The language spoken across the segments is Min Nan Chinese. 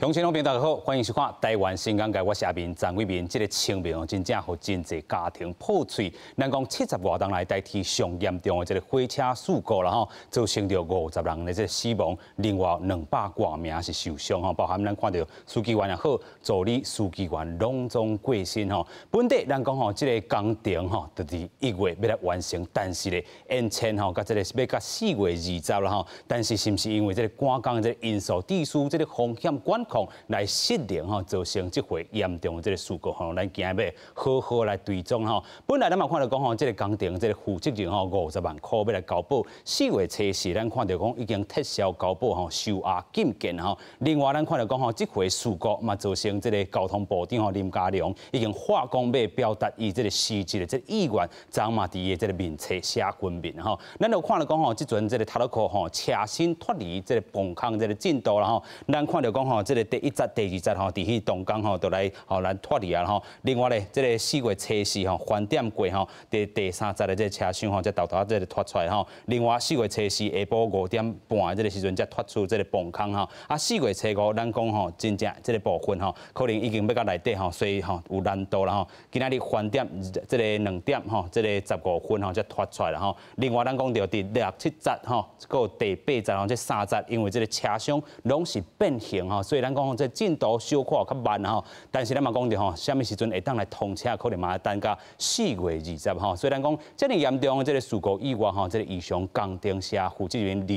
鄉親朋友大家好，歡迎收看《台灣新講界》，我是阿明張偉民。這個清明哦，真正予真濟家庭破碎。咱講70外冬來台鐵上嚴重的這個火車事故啦吼，造成著50人的這個死亡，另外200外名是受傷吼，包含咱看著書記員也好，助理書記員攏總過身吼。本底咱講吼，這個工程吼，就佇1月欲來完成，但是咧延遷吼，佮這個欲到4月20啦吼。但是是毋是因為這個趕工的這個因素，致使這個風險管控來失靈吼，造成這回嚴重的這個事故吼，咱今日欲好好來追蹤吼。本來咱嘛看著講吼，這個工程這個負責人吼50萬箍欲來交保，4月初四咱看著講已經撤銷交保吼，收押禁見吼。另外咱看著講吼，這回事故嘛造成這個交通部長吼林佳龍已經話講欲表達伊這個辭職的這個意願，昨嘛佇伊的這個面冊寫軍面吼。咱就看著講吼，這陣這個塔洛克吼車身脫離這個磅空這個進度啦吼，咱看著講吼，這個第一節、第二節吼，佇彼動工吼，就來予咱脫離啊吼。另外咧，這個4月初四吼，翻點過吼，第三節的這個車廂吼，才沓沓這個脫出來吼。另外4月初四下晡5點半這個時陣才脫出這個磅空吼。啊，4月初五，咱講吼，真正這個部分吼，可能已經欲到內底吼，所以吼有難度啦吼。今仔日翻點這個2點吼，這個15分吼才脫出來啦吼。另外咱講著佇六七節吼，閣有第八節吼，這三節因為這個車廂攏是變形吼，所以咱講這進度小可較慢吼。但是咱嘛講著吼，啥物時陣會當來通車，可能嘛愛等到4月20吼。所以咱講這爾嚴重的這個事故意外吼，這個義雄工程社負責人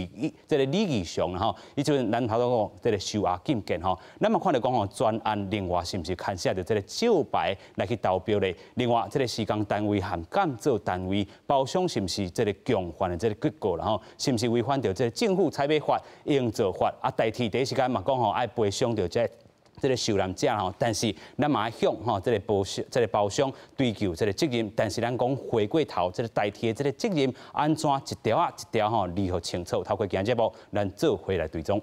這個李義雄吼，伊就咱頭拄講這個收押禁見吼。咱嘛看著講吼，專案另外是毋是牽涉著這個招牌來去投標咧？另外這個施工單位和監造單位包商是毋是這個共犯的這個結果啦吼？是毋是違反著這個政府採買法、營造法？啊，台鐵第一時間嘛講吼，愛賠償著這個受難者吼，但是咱嘛愛向吼這個包商追究這個責任。但是咱講回過頭，這個台鐵這個責任按怎一條仔一條吼理予清楚？透過今節目，咱做伙來追蹤。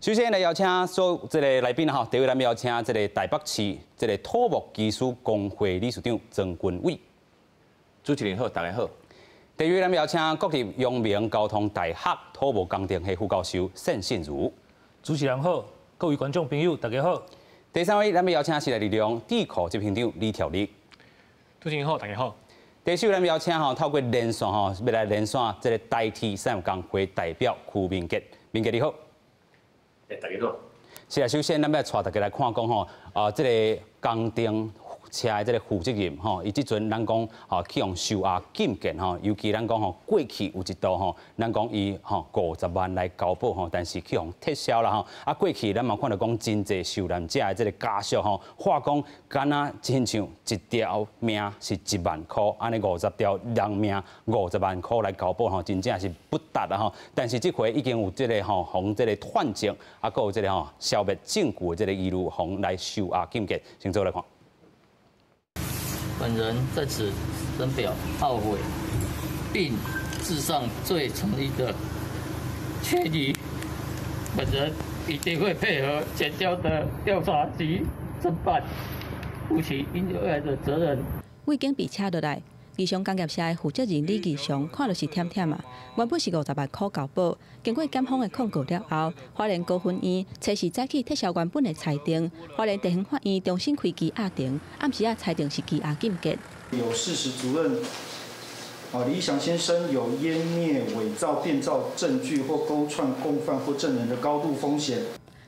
首先來邀請所有這個來賓吼，第一位咱邀請這個台北市這個土木技師公會理事長曾君偉。主持人好，大家好。第二位咱邀請國立陽明交通大學土木工程系副教授盛信如。主持人好，各位觀眾朋友大家好。第三位咱欲邀請時代力量智庫執行長李調力。主持人好，大家好。第四位咱欲邀請吼，透過連線吼，欲來連線這個台鐵產業工會代表邱明傑。明傑你好。欸，大家好。是啊，首先咱欲來帶大家來看講吼，啊，這個工程車的這個負責人吼，伊這陣咱講吼去予收押禁見吼，尤其咱講吼過去有一度吼，咱講伊吼50萬來交保吼，但是去予撤銷啦吼。啊，過去咱嘛看著講真濟受難者的這個家屬吼，話講敢若親像一條命是1萬箍，按呢50條人命50萬箍來交保吼，真正是不值啦吼。但是這回已經有這個吼，予這個斷證，啊，閣有這個吼消滅證據的這個疑慮，予來收押禁見，先做來看。本人在此深表懊悔，並致上最誠意的歉意。本人一定會配合檢調的調查及偵辦，負起應有的責任。已經被請落來，義雄工業社的負責人李義雄看著是忝忝啊。原本是50萬箍交保，經過檢方的控告了後，花蓮高分院初四早起撤銷原本的裁定，花蓮地方法院重新開羈押庭，暗時仔裁定是羈押禁見。有事實足認，啊，李義祥先生有湮滅、偽造、變造證據或勾串共犯或證人的高度風險。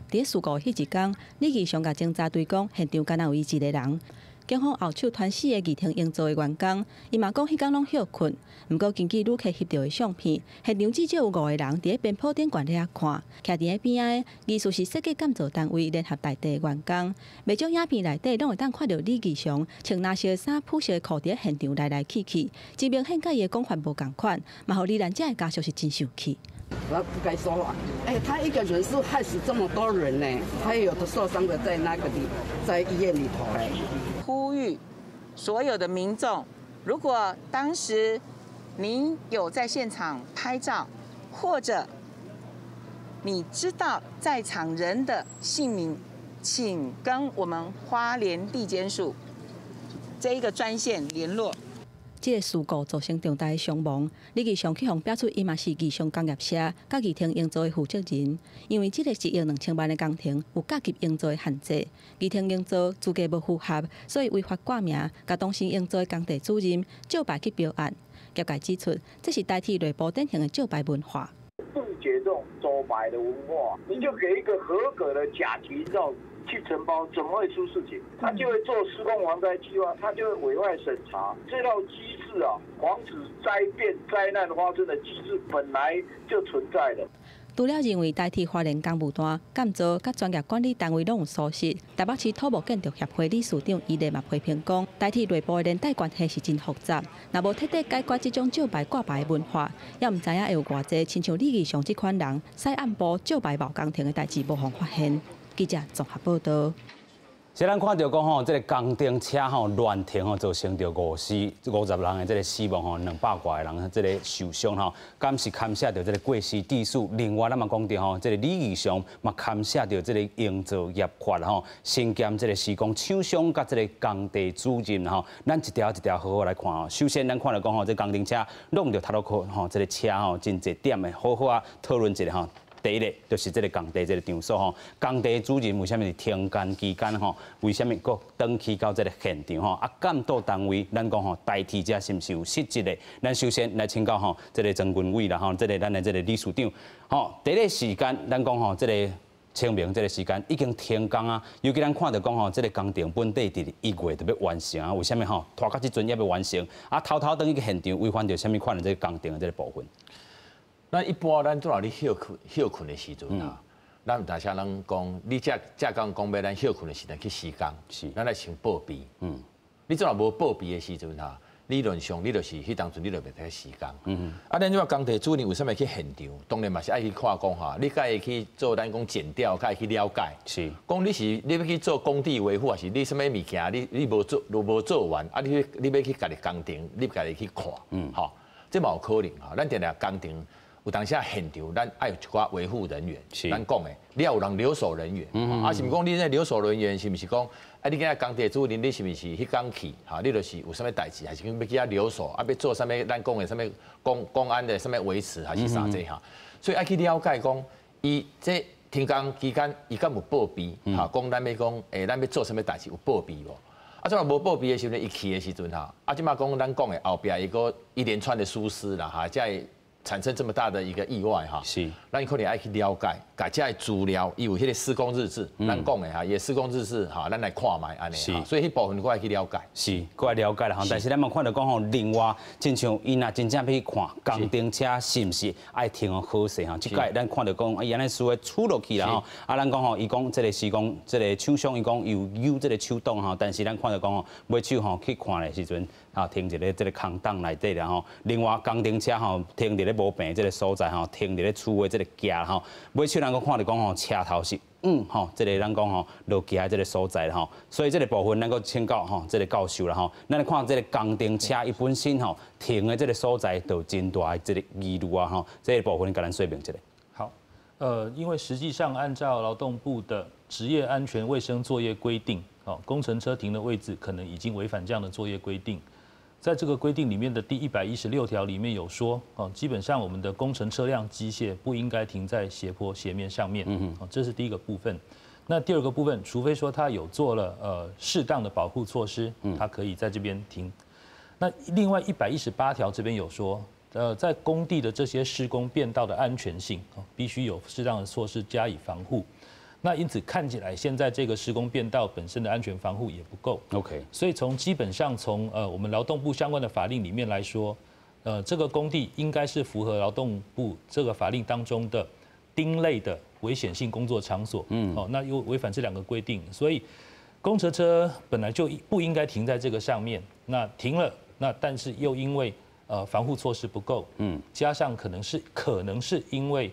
佇事故彼一工，李義祥共偵查隊講，現場敢若有伊一个人。警方後手傳死的義興營造的員工，伊嘛講彼工攏歇睏。毋過根據旅客翕著的相片，現場至少有五個人佇咧邊坡頂懸咧遐看，徛佇咧邊仔的疑似是設計監造單位聯合大地的員工。袂少影片內底攏會當看著李義祥穿藍色衫、普色褲佇咧現場來來去去，真明顯佮伊的講法無仝款，嘛予罹難者的家屬是真生氣。我不該說話。哎，他一個人是害死這麼多人呢，還有的受傷的在那個裡，在醫院裡頭嘞。呼籲所有的民眾，如果當時您有在現場拍照，或者你知道在場人的姓名，請跟我們花蓮地檢署這一個專線聯絡。這个事故造成重大的傷亡。李義祥去予標出，伊嘛是義祥工業社佮義庭營造的負責人。因為這个1億2千萬的工程有甲級營造的限制，義庭營造資格無符合，所以違法掛名，共東盛營造的工地主任借牌去標案。業界指出，這是台鐵內部典型的借牌文化。杜絕這種租牌的文化，你就給一個合格的甲級營造去承包，怎麼會出事情？他就會做施工防災計劃，他就會委外審查，這套機制啊，防止災變災難發生的機制本來就存在的。除了認為台鐵花蓮工務段監造佮專業管理單位攏有疏失，台北市土木建築協會理事長伊麗嘛批評講，台鐵內部的連帶關係是真複雜，若無徹底解決這種借牌掛牌的文化，也毋知影會有偌濟親像李義祥這款人，使暗晡借牌冒工程的代誌無予發現。記者綜合報道。是咱看著講吼，這个工程車吼亂停吼，造成著50人的這个死亡吼，200外个人這个受傷吼，敢是牽涉著這个過失致死。另外，咱嘛講著吼，這个李義祥嘛牽涉著這个營造業法吼，身兼這个施工廠商佮這个工地主任吼，咱一條一條好好來看吼。首先，咱看著講吼，這工程車弄著頭路吼，這个車吼真濟點的，好好啊討論一下吼。第一个就是這个工地這个場所吼，工地主任為啥物佇停工期間吼，為啥物閣轉去到這个現場吼？啊，監督單位，咱講吼，代替者是毋是有失職的？咱首先來請教吼，這个曾文偉啦吼，這个咱的這个理事長吼，第一个時間，咱講吼，這个清明這个時間已經停工啊，尤其咱看著講吼，這个工程本底佇1月就欲完成啊，為啥物吼拖到這陣猶未完成？啊，偷偷轉去現場違反著啥物款的這个工程的這个部分？咱一般咱做若咧歇睏歇睏的時陣啊，咱有當時人講，你這這工講欲咱歇睏的時陣去施工，咱來先報備。你做若無報備的時陣啊，理論上你就是彼當陣你就袂使施工。啊，咱這個工地主任為啥物去現場？當然嘛是愛去看講哈，你較會去做咱講檢調，較會去了解。講你是你欲去做工地維護，還是你啥物物件？你無做，無做完，啊，你欲去家己工程，你家己去看。吼，這嘛有可能哈。咱定定工程。有當時現場，咱愛有一寡維護人員，咱講的，你也有人留守人員，啊，是毋是講你這留守人員是毋是講，啊，你今日工地主任，你是毋是彼工去？哈，你就是有啥物代誌，還是講欲去遐留守，啊，欲做啥物？咱講的啥物公安的啥物維持，還是啥這哈？所以愛去了解講，伊這停工期間，伊敢有報備？哈，講咱欲講，咱欲做啥物代誌有報備無？啊，這若無報備的時陣，伊去的時陣哈，啊，這馬講咱講的後壁一個一連串的疏失啦，哈，才會產生這麼大的一個意外哈，咱可能愛去了解，共這个資料，伊有彼个施工日誌，咱講的哈，伊的施工日誌哈，咱來看覓按呢，所以彼部分閣愛去了解。是，閣愛了解啦。但是咱嘛看著講吼，另外，親像伊若真正欲去看工程車是毋是愛停予好勢吼，這擺咱看著講，伊按呢輸的出落去啦吼，啊，咱講吼，伊講這个施工，這个廠商伊講有有這个手擋吼，但是咱看著講吼，尾手吼去看的時陣，啊，停佇咧這个空檔內底啦吼。另外，工程車吼停佇咧無平這个所在吼，停佇咧厝的這个徛吼，尾手咱閣看著講吼，車頭是吼，這个咱講吼落徛這个所在吼，所以這个部分咱閣請教吼，這个教授啦吼，咱來看這个工程車伊本身吼停的這个所在，就真大的這个疑慮啊吼，這个部分共咱說明一下。好，因為實際上按照勞動部的職業安全衛生作業規定，哦，工程車停的位置可能已經違反這樣的作業規定。在這個規定裡面的第116條裡面有說，哦，基本上我們的工程車輛機械不應該停在斜坡斜面上面，哦，這是第一個部分。那第二個部分，除非說他有做了適當的保護措施，他可以在這邊停。那另外118條這邊有說，在工地的這些施工便道的安全性，必須有適當的措施加以防護。那因此看起來，現在這個施工便道本身的安全防護也不夠。 所以從基本上從我們勞動部相關的法令裡面來說，這個工地應該是符合勞動部這個法令當中的丁類的危險性工作場所。哦，那又違反這兩個規定，所以工程車本來就不應該停在這個上面。那停了，那但是又因為防護措施不夠，加上可能是因為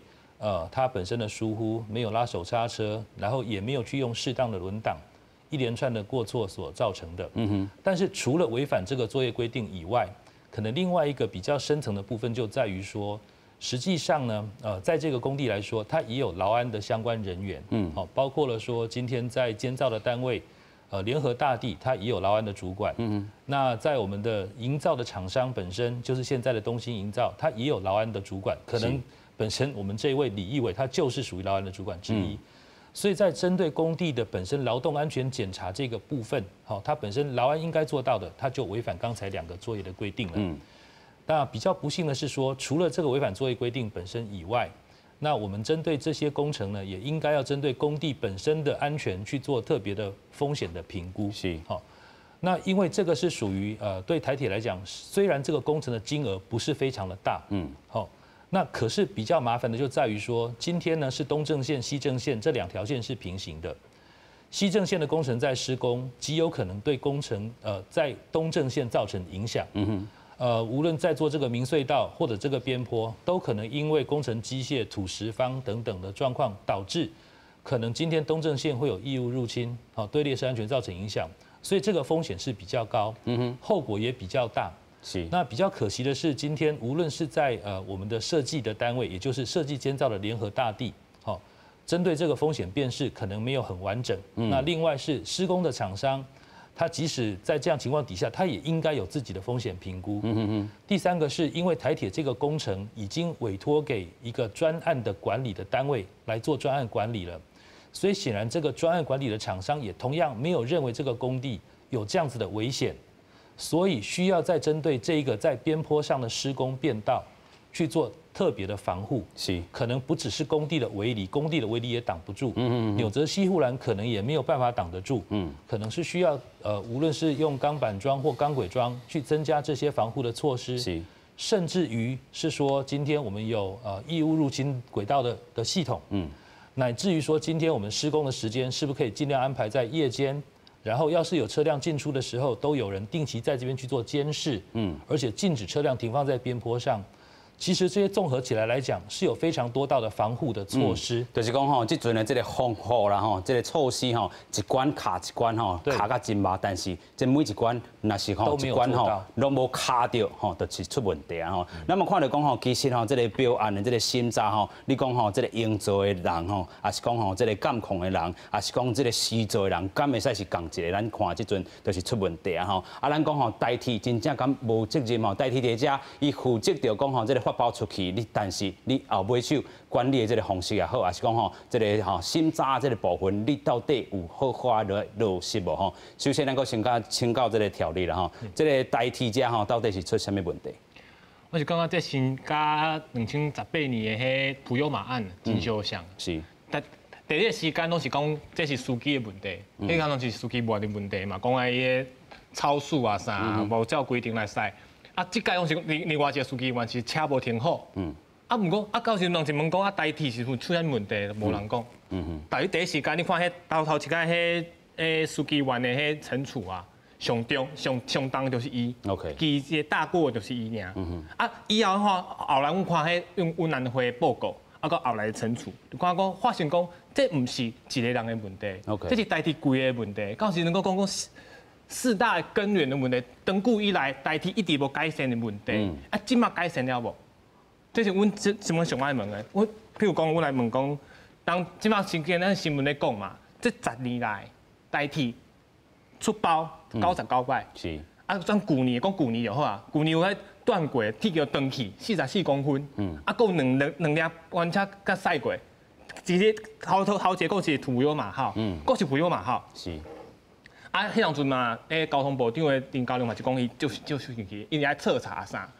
他本身的疏忽，沒有拉手剎車，然後也沒有去用適當的輪擋，一連串的過錯所造成的。但是除了違反這個作業規定以外，可能另外一個比較深層的部分就在於說，實際上呢，在這個工地來說，它也有勞安的相關人員，好，包括了說今天在監造的單位，联合大地，它也有劳安的主管。那在我们的营造的厂商本身，就是现在的东兴营造，它也有劳安的主管。可能本身我们这一位李义伟，他就是属于劳安的主管之一。所以在针对工地的本身劳动安全检查这个部分，好，它本身劳安应该做到的，它就违反刚才两个作业的规定了。那比较不幸的是说，除了这个违反作业规定本身以外，那我们针对这些工程呢，也应该要针对工地本身的安全去做特别的风险的评估。好，那因为这个是属于对台铁来讲，虽然这个工程的金额不是非常的大，好，那可是比较麻烦的就在于说，今天呢是东正线、西正线这两条线是平行的，西正线的工程在施工，极有可能对工程在东正线造成影响。无论在做这个明隧道或者这个边坡，都可能因为工程机械、土石方等等的状况，导致可能今天东正线会有异物入侵，好，对列车安全造成影响，所以这个风险是比较高，后果也比较大。那比较可惜的是，今天无论是在我们的设计的单位，也就是设计监造的联合大地，好，针对这个风险辨识可能没有很完整。那另外是施工的厂商。他即使在这样情况底下，他也应该有自己的风险评估。第三个是因为台铁这个工程已经委托给一个专案的管理的单位来做专案管理了，所以显然这个专案管理的厂商也同样没有认为这个工地有这样子的危险，所以需要再针对这一个在边坡上的施工变道去做特别的防护。可能不只是工地的围篱，工地的围篱也挡不住。纽泽西护栏可能也没有办法挡得住。可能是需要无论是用钢板桩或钢轨桩去增加这些防护的措施。甚至于是说，今天我们有异物入侵轨道的系统。乃至于说，今天我们施工的时间是不是可以尽量安排在夜间？然后要是有车辆进出的时候，都有人定期在这边去做监视。而且禁止车辆停放在边坡上。其实这些综合起来来讲，是有非常多道的防护的措施。就是讲吼，这阵的这个防护啦吼，这个措施吼，一关卡一关吼，卡甲真密，但是这每一关若是吼一关吼，拢无卡著吼，就是出问题啊吼。咱们看著讲吼，其实吼，这个标案的这个审查吼，你讲吼，这个营造的人吼，也是讲吼，这个监控的人，也是讲这个施作的人，敢会使是仝一个？咱看这阵就是出问题啊吼。啊，咱讲吼，台铁真正敢无责任吼，台铁伫遮伊负责著讲吼，这个发包出去，你但是你后尾手管理的这个方式也好，也是讲吼，这个吼审查这个部分，你到底有好好来落实无吼？首先，咱阁先甲请教这个条例啦吼，这个台铁遮吼到底是出啥物问题？我是感觉这是佮2018年的彼普悠玛案真相像。但第一个时间拢是讲这是司机的问题，彼个拢是司机无的问题嘛，讲啊伊个超速啊啥，无照规定来驶。啊，这届拢是另外一个司机员是车无停好。啊，毋过啊，到时人一问讲啊，台铁是出啥问题，无人讲。但是第一时间你看彼头一届彼司机员的彼惩处啊，上重上上重就是伊。其实大过就是伊尔。啊，以后吼，后来阮看彼用运安会报告，啊，阁后来惩处，就看讲发现讲这毋是一个人的问题。这是台铁规个问题。到时能够讲讲四大根源的问题，长久以来台铁一直无改善的问题，啊，这马改善了无？这是阮这什么上爱问的。我譬如讲，阮来问讲，当这马新见咱新闻咧讲嘛，这10年来台铁出包99摆，啊，算旧年讲旧年就好啊，旧年有彼断过铁桥断去44公分，啊，阁有两粒弯车佮驶过，其实头头头一个是普悠玛号，阁是普悠玛号。啊，彼当阵嘛，交通部长的林佳龙嘛是讲伊就是进去，因为爱彻查啥。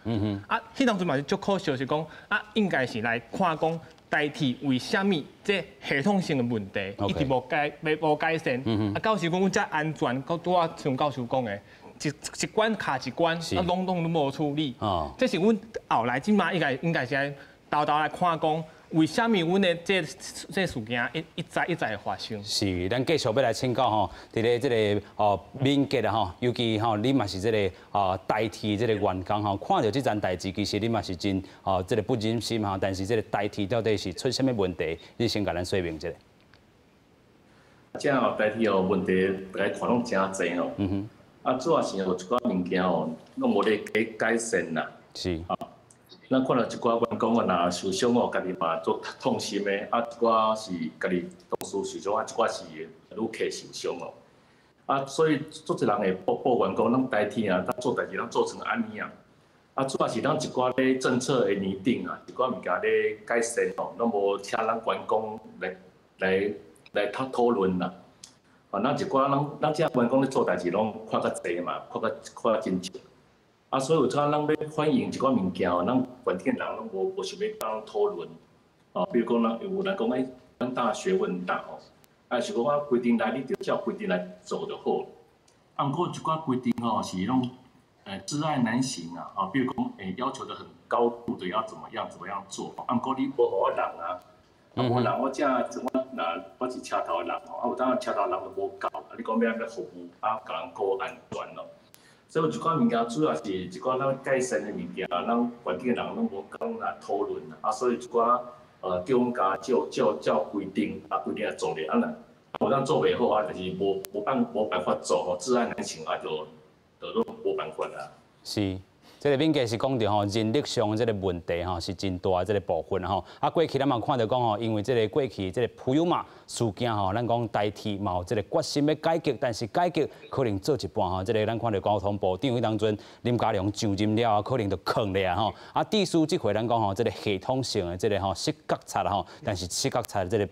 啊，彼当阵嘛是足可惜，是讲啊，应该是来看讲台铁为啥物这系统性的问题一直无改善。啊，到时讲阮遮安全，阁拄仔像教授讲的，一关卡一关，啊，拢拢无处理。这是阮后来这马应该是爱沓沓来看讲。为啥物阮的这事件一再一再的发生？是，咱继续欲来请教吼，伫咧这个哦敏捷啦吼，尤其吼你嘛是这个哦台铁这个员工吼，看著这件代志，其实你嘛是真哦这个不忍心吼，但是这个台铁到底是出啥物问题？你先共咱说明一下。这哦台铁哦问题，大家看拢真济哦。啊，主要是有一寡物件哦，拢无咧改善啦。咱看到一寡员工啊，若受伤哦，家己嘛足痛心的；啊，一寡是家己同事受伤，啊，一寡是旅客受伤哦。啊，所以足濟人會抱怨講，咱台鐵啊，咱做代誌，咱做成按呢啊。啊，主要是咱一寡咧政策的擬定啊，一寡物件咧改善哦，攏無請咱員工來討論啦。啊，咱一寡咱這員工咧做代誌，攏看較濟嘛，看較真少。啊，所以有陣咱欲反映一寡物件哦，咱全體人攏無想欲當討論。哦，比如講，咱有人講欸，咱大學問大哦，啊是講我規定來，你就照規定來做就好。啊，毋過一寡規定吼是攏窒礙難行啊！啊，比如講要求得很高度的要怎麼樣怎麼樣做，啊，毋過你無予我人啊，啊無人我這我若我是車頭的人吼，啊有當車頭人都無夠，啊你講欲按怎服務啊，共人顧安全咯。所以有一寡物件主要是一寡咱改善的物件，咱環境的人攏無講來討論啊，所以一寡叫阮家照規定啊規定來做咧，啊若有當做袂好啊，就是無辦法做吼，窒礙難行啊，就攏無辦法啊。是。這個敏傑是講著吼，人力上這個問題吼是真大這個部分吼。啊，過去咱嘛看著講吼，因為這個過去這個普悠瑪事件吼，咱講台鐵嘛有這個決心欲改革，但是改革可能做一半吼，這個咱看著交通部長彼當陣林佳龍上任了後，可能就囥咧啊吼。啊，致使這回咱講吼，這個系統性的這個吼失覺察吼，但是失覺察這個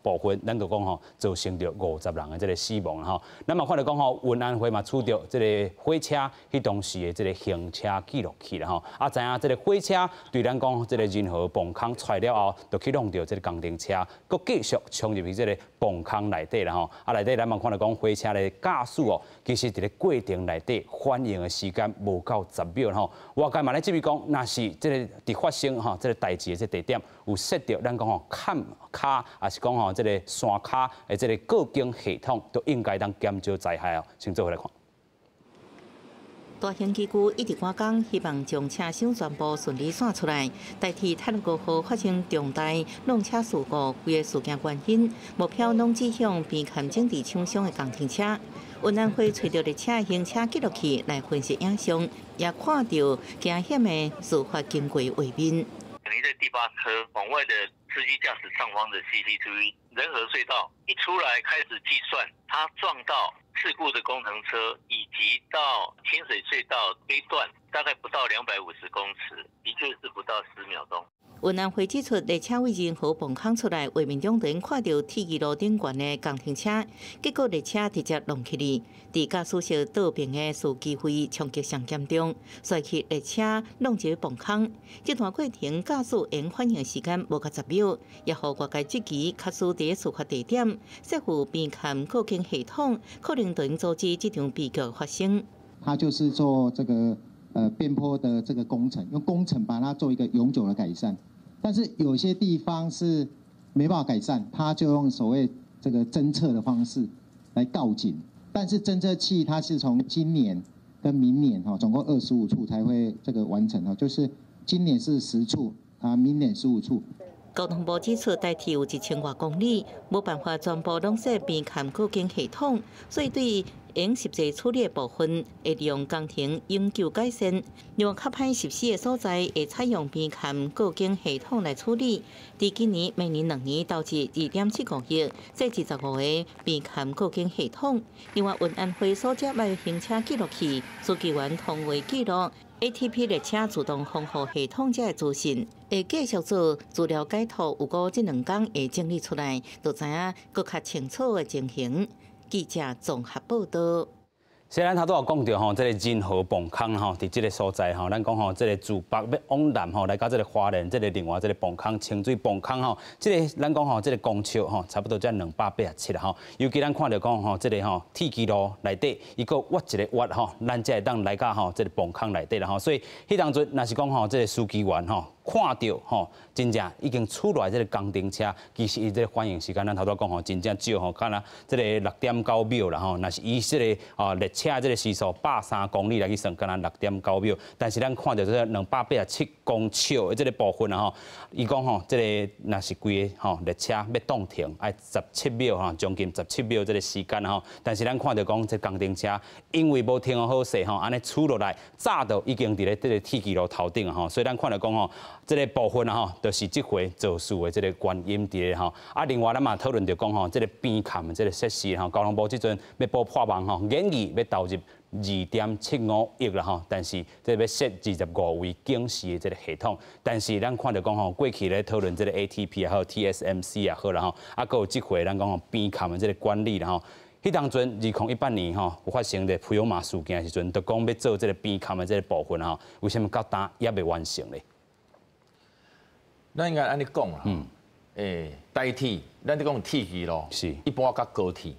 部分，咱就講吼，造成著50人的這個死亡吼。咱嘛看著講吼，運安會嘛取著這個火車彼當時的這個行車記錄器啦吼，啊，知影這個火車對咱講這個仁和磅空出來了後，就去挵著這個工程車，閣繼續衝入去這個磅空內底啦吼。啊，內底咱嘛看著講火車的駕駛哦，其實佇咧過程內底反應的時間無夠10秒吼。外界嘛咧質疑講，若是這個佇發生吼這個代誌的這地點有設著咱講吼崁跤，抑是講吼這個山跤的這個告警系統，都應該當減少災害哦。先做伙來看。大型機具一直趕工，希望將車廂全部順利散出來。台鐵太魯閣號發生重大挵車事故，規个事件原因目標攏指向邊崁整治廠商的工程車。運安會揣著列車行車記錄器來分析影像，也看著驚險的事發經過畫面。等於在第八車往外的司機駕駛上方的 CCTV 仁和隧道一出來開始計算，他撞到事故的工程車以及到清水隧道這一段，大概不到250公尺，的確是不到10秒鐘。運安會指出，列車位仁和磅空出來，畫面中間看著鐵支路頂懸的工程車，結果列車直接挵起去。佇駕駛室倒爿的司機位衝擊上嚴重，摔去列車挵入磅空。這段過程駕駛員反應時間無夠10秒，也予外界質疑，確實佇事發地點設有邊崁告警系統，可能就阻止這場悲劇發生。他就是做這個邊坡的這個工程，用工程把它做一個永久的改善。但是有些地方是沒辦法改善，他就用所謂這個偵測的方式來告警。但是偵測器它是從今年跟明年哈，總共25處才會這個完成哦，就是今年是10處啊，明年15處。交通部指出，台鐵有1000外公里，無辦法全部攏設邊崁告警系統，所以對應實際處理的部分，會利用工程永久改善。另外，較歹實施的所在，會採用邊崁告警系統來處理。佇今年、明年2年投資2.75億，設25個邊崁告警系統。另外，運安會所接的行車記錄器、司機員通話記錄、ATP 列車自動防護系統這个資訊，會繼續做資料解讀。有過這兩工會整理出來，就知影閣較清楚的情形。記者綜合報道。雖然頭拄有講著吼，這個仁和磅空吼，佇這個所在吼，咱講吼，這個自北欲往南吼，來到這個花蓮，這個另外這個磅空清水磅空吼，這個咱講吼，這個公尺吼，差不多才287吼。尤其咱看著講吼，這個吼鐵支路內底，伊閣挖一個挖吼，咱才會當來到吼這個磅空內底啦吼。所以彼當陣若是講吼，這個司機員吼，看著吼，真正已經出來這個工程車，其實伊這個反應時間，咱頭拄講吼，真正少吼，敢若這個6.9秒啦吼。若是以這個啊列車這個時速130公里來去算，敢若6.9秒。但是咱看著這個287公尺的這個部分啊吼，伊講吼，這個若是規个吼列車欲擋停，愛十七秒吼，將近十七秒這個時間吼。但是咱看著講，這工程車因為無停予好勢吼，按呢出落來，早就已經佇咧這個鐵支路頭頂啊吼。所以咱看著講吼，這个部分啊吼，就是這回肇事的這个原因佇咧吼。啊，另外咱嘛討論著講吼，這个邊崁這个設施吼，交通部這陣欲補破網吼，研議欲投入2.75億啦吼，但是這欲設25位警示的這个系統，但是咱看著講吼，過去咧討論這个 ATP 也好，TSMC 也好啦吼，啊，閣有這回咱講吼邊崁的這个管理啦吼。彼當陣2018年吼有發生的普悠瑪事件的時陣，就講欲做這个邊崁的這个部分吼，為啥物到今猶未完成咧？咱應該按呢講啦，台鐵，咱咧講鐵枝路，一般佮高鐵，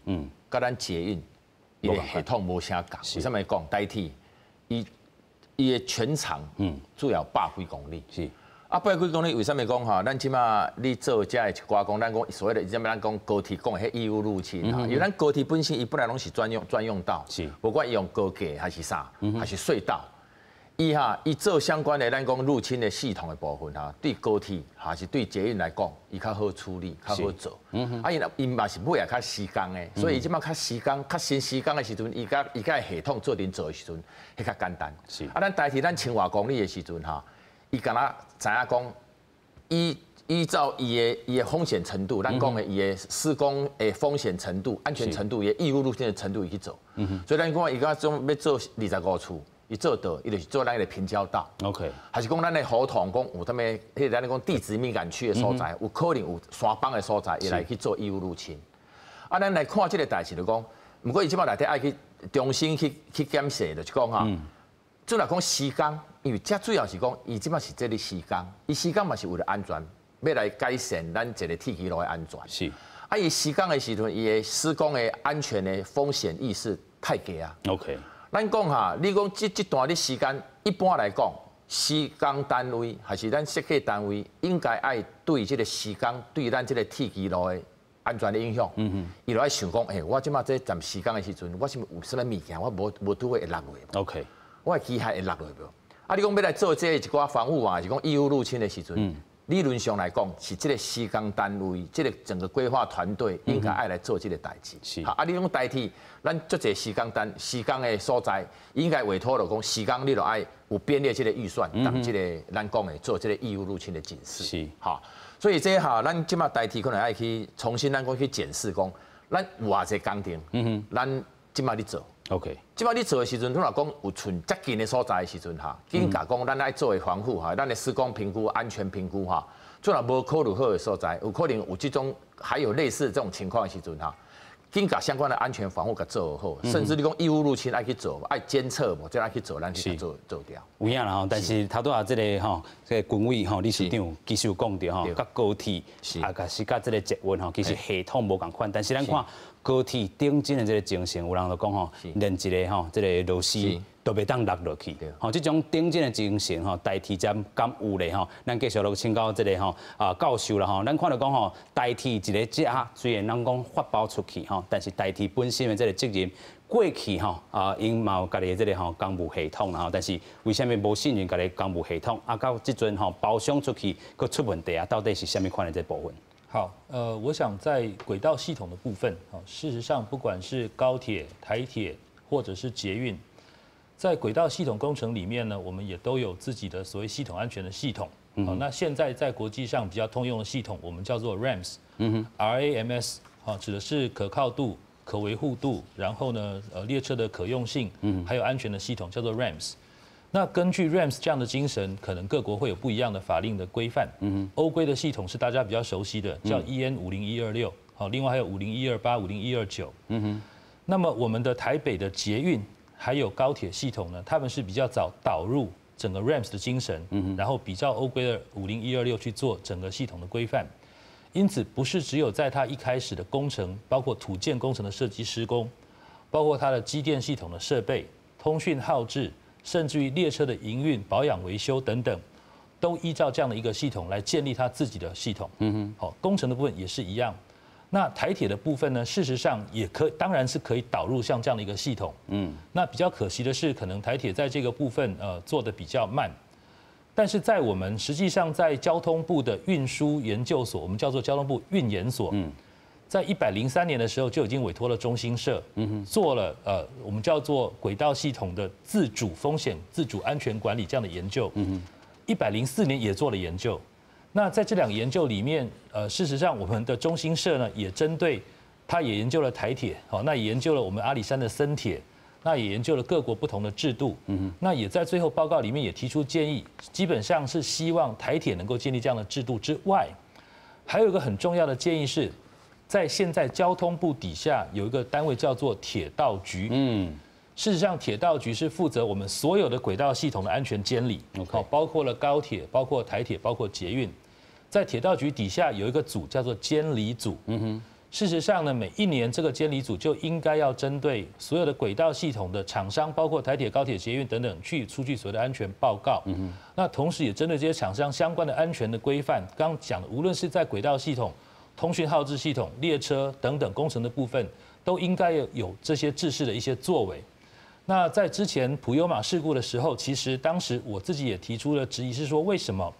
佮咱捷運，伊的系統無啥仝。為啥物講台鐵？伊伊的全長，主要100幾公里。啊，100幾公里為啥物講吼？咱這馬你做遮的一寡講，咱講所謂的啥物咱講高鐵講的彼義務入侵哈，因為咱高鐵本身伊本來攏是專用道，不管伊用高架還是啥，還是隧道，伊哈伊做相關的咱講入侵的系統的部分哈，對高鐵還是對捷運來講，伊較好處理，較好做。啊，伊伊嘛是尾仔較施工的，所以伊這馬較施工、較先施工的時陣，伊佮伊佮系統做陣做的時陣，彼較簡單。啊，咱台鐵咱千外公里的時陣哈，伊敢若知影講，依照伊的風險程度，咱講的伊的施工的風險程度、安全程度、伊的義務入侵的程度伊去做。所以咱講伊講總欲做25處，伊做到，伊就是做咱的平交道。 還是講咱的胡同講有啥物，彼个咱講地質敏感區的所在，有可能有山崩的所在，伊來去做義務入侵。啊，咱來看這个代誌就講，毋過伊這擺內底愛去重新去檢視，就是講哈，主要講施工，因為這主要是講，伊這擺是這个施工，伊施工嘛是為了安全，欲來改善咱一个鐵枝路的安全。啊，伊施工的時陣，伊的施工的安全的風險意識太低啊。 咱講哈，你講這段的時間，一般來講，施工單位還是咱設計單位，應該愛對這个施工，對咱這个鐵枝路的安全的影響，伊就愛想講，欸，我這擺這站施工的時陣，我是毋是有啥物物件，我無無拄會落落去。 我的機械會落落無？啊，你講欲來做這一寡防護啊，是講義務入侵的時陣，理論上來講，是這个施工單位，這个整個規劃團隊應該愛來做這个代誌。啊，你講台鐵，咱足濟施工單施工的所在，應該委託就講施工，你著愛有編列這个預算，當這个咱講的做這个義務入侵的警示。哈，所以這哈，咱這馬台鐵可能愛去重新咱講去檢視講，咱有偌濟工程，咱這馬咧做。 這擺你做的時陣，你若講有賰遮近的所在的時陣哈，緊共講咱愛做的防護哈，咱的施工評估、安全評估哈，做若無考慮好的所在，有可能有這種還有類似這種情況的時陣哈，緊共相關的安全防護共做好，甚至你講義務入侵愛去做，愛監測無，這愛去做，咱去做做掉。有影啦吼，但是頭拄仔這个吼，這个軍委吼理事長其實有講著吼，佮高鐵啊，佮是佮這个捷運吼，其實系統無仝款，但是咱看高鐵頂陣的這个情形，有人就講吼，連一个吼，這个螺絲都袂當落落去。吼，這種頂真的精神吼，台鐵這敢有咧吼？咱繼續落請教這个吼啊教授啦吼，咱看著講吼，台鐵一个遮雖然咱講發包出去吼，但是台鐵本身的這个責任過去吼啊，𪜶嘛有家己的這个吼工務系統啦吼，但是為啥物無信任家己工務系統？啊，到這陣吼包商出去閣出問題啊，到底是啥物款的這部分？好，我想在軌道系統的部分，事實上不管是高鐵、台鐵或者是捷運，在軌道系統工程裡面呢，我們也都有自己的所謂系統安全的系統。好，那現在在國際上比較通用的系統，我們叫做 RAMS，RAMS，好，指的是可靠度、可維護度，然後呢，列車的可用性，還有安全的系統，叫做 RAMS。那根據 RAMS 這樣的精神，可能各國會有不一樣的法令的規範。歐規的系統是大家比較熟悉的，叫 EN 50126，好，另外還有50128、50129。那麼我們的台北的捷運還有高鐵系統呢，他們是比較早導入整個 RAMS 的精神，然後比照歐規的50126去做整個系統的規範。因此，不是只有在它一開始的工程，包括土建工程的設計施工，包括它的機電系統的設備、通訊號誌，甚至於列車的營運、保養、維修等等，都依照這樣的一個系統來建立它自己的系統。好，工程的部分也是一樣。那台鐵的部分呢？事實上也可，當然是可以導入像這樣的一個系統。那比較可惜的是，可能台鐵在這個部分做得比較慢。但是在我們實際上在交通部的運輸研究所，我們叫做交通部運研所，在103年的時候就已經委託了中新社，做了我們叫做軌道系統的自主風險、自主安全管理這樣的研究。104年也做了研究。那在这两个研究里面，事实上我们的中新社呢也针对，他也研究了台铁，好，那也研究了我们阿里山的森铁，那也研究了各国不同的制度，那也在最后报告里面也提出建议，基本上是希望台铁能够建立这样的制度之外，还有一个很重要的建议是，在现在交通部底下有一个单位叫做铁道局，事实上铁道局是负责我们所有的轨道系统的安全监理，好，包括了高铁，包括台铁，包括捷运。在铁道局底下有一个组叫做监理组。事实上呢，每一年这个监理组就应该要针对所有的轨道系统的厂商，包括台铁、高铁、捷运等等，去出具所谓的安全报告。那同时也针对这些厂商相关的安全的规范，刚刚讲的，无论是在轨道系统、通讯号志系统、列车等等工程的部分，都应该有这些制式的一些作为。那在之前普悠玛事故的时候，其实当时我自己也提出了质疑，是说为什么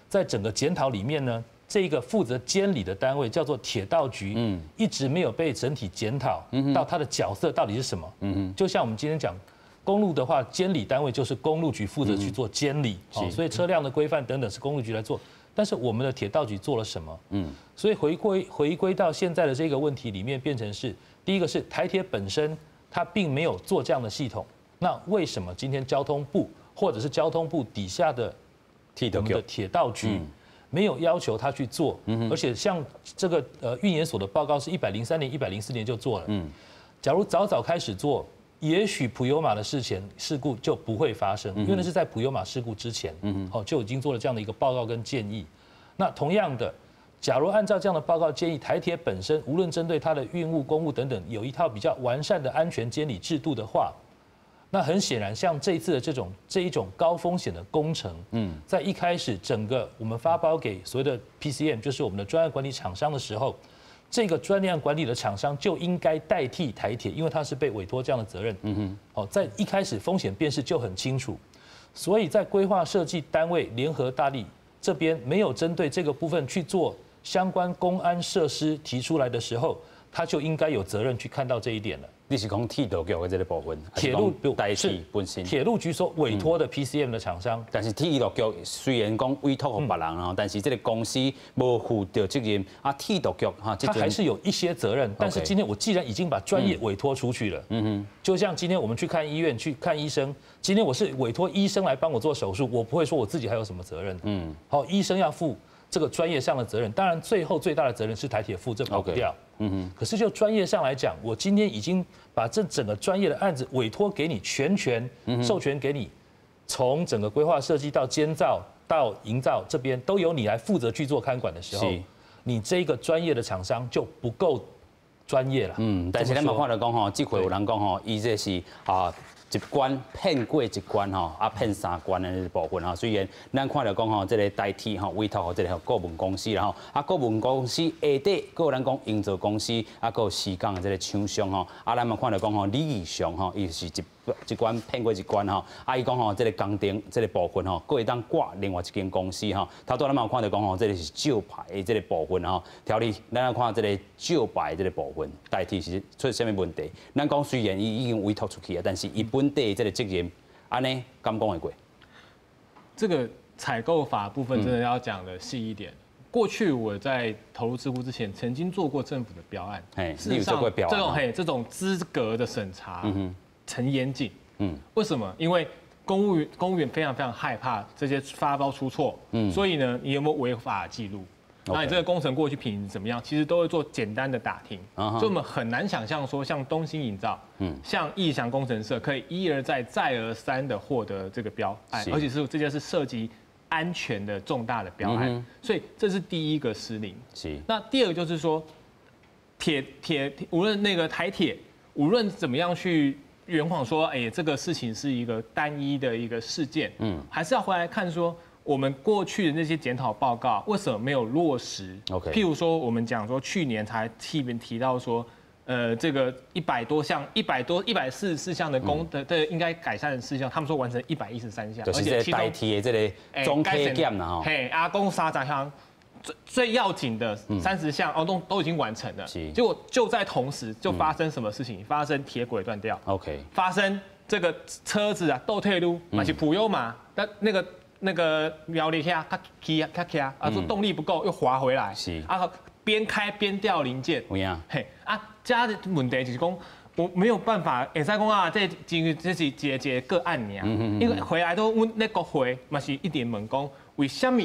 在整个检讨里面呢，这个负责监理的单位叫做铁道局，一直没有被整体检讨到它的角色到底是什么？就像我们今天讲公路的话，监理单位就是公路局负责去做监理，所以车辆的规范等等是公路局来做，但是我们的铁道局做了什么？所以回归到现在的这个问题里面，变成是第一个是台铁本身。它并没有做这样的系统，那为什么今天交通部或者是交通部底下的我们的铁道局没有要求他去做？而且像这个运研所的报告是103年、104年就做了。假如早早开始做，也许普悠玛的事前事故就不会发生，因为那是在普悠玛事故之前，哦就已经做了这样的一个报告跟建议。那同样的，假如按照这样的报告建议，台铁本身无论针对它的运务、工务等等，有一套比较完善的安全监理制度的话，那很显然，像这一次的这一种高风险的工程，在一开始整个我们发包给所谓的 PCM，就是我们的专案管理厂商的时候，这个专案管理的厂商就应该代替台铁，因为他是被委托这样的责任。哦，在一开始风险辨识就很清楚，所以在规划设计单位联合大力这边没有针对这个部分去做相关工安设施提出来的时候，他就应该有责任去看到这一点了。你是讲铁道局的这个部分，铁路台铁本身，铁路局所委托的 PCM 的厂商。但是铁路局虽然讲委托予别人啊，但是这个公司无负著责任啊。铁道局哈，他还是有一些责任。但是今天我既然已经把专业委托出去了，就像今天我们去看医院去看医生，今天我是委托医生来帮我做手术，我不会说我自己还有什么责任。好，医生要负这个专业上的责任，当然最后最大的责任是台铁负，这跑不掉。可是就专业上来讲，我今天已经把这整个专业的案子委托给你，全权授权给你，从整个规划设计到监造到营造这边都由你来负责去做看管的时候，你这个专业的厂商就不够专业了。但是咱嘛看著讲吼，这回有人讲吼，伊这是啊，一关骗过一关吼，啊骗三关的部分吼。虽然咱看著讲吼，这个台铁吼委托予这个顾问公司啦吼，啊顾问公司下底阁有咱讲营造公司，啊阁有施工的这个厂商吼，啊咱嘛看著讲吼，李义祥吼，伊是一关骗过一关吼，啊伊讲吼，这个工程这个部分吼，阁会当挂另外一间公司吼。头拄咱嘛有看著讲吼，这个是招牌的这个部分吼。条例咱来看这个招牌这个部分，代替是出啥物问题？咱讲虽然伊已经委托出去啊，但是伊本底这个责任，按呢敢讲会过？这个采购法部分真的要讲的细一点。过去我在投入智库之前，曾经做过政府的标案，你有做过标案？这种资格的审查，很严谨。为什么？因为公务员非常非常害怕这些发包出错，所以呢，你有没有违法记录？那你这个工程过去品质怎么样？其实都会做简单的打听，所以我们很难想象说，像东兴营造，像义祥工程社，可以一而再、再而三的获得这个标案，而且是这件是涉及安全的重大的标案，所以这是第一个失灵。那第二个就是说，铁无论那个台铁，无论怎么样去圆谎说，哎，这个事情是一个单一的一个事件，还是要回来看说，我们过去的那些检讨报告为什么没有落实譬如说，我们讲说去年才特别提到说，这个100多项、100多、144项的工的的应该改善的事项，他们说完成113项，而且代替的这个总体检啦吼。嘿，啊讲30项最最要紧的30项哦，都已经完成了。结果就在同时就发生什么事情？发生铁轨断掉。 发生这个车子啊倒退噜，嘛是普悠玛，那那个。那個苗栗遐較起較徛，啊說動力不夠又滑回來，啊邊開邊掉零件，有影，嘿，啊，遮的問題就是講，我沒有辦法，會使講啊，這真這是一個一個個案爾，因為回來都阮咧國會嘛是一直問講，為啥物？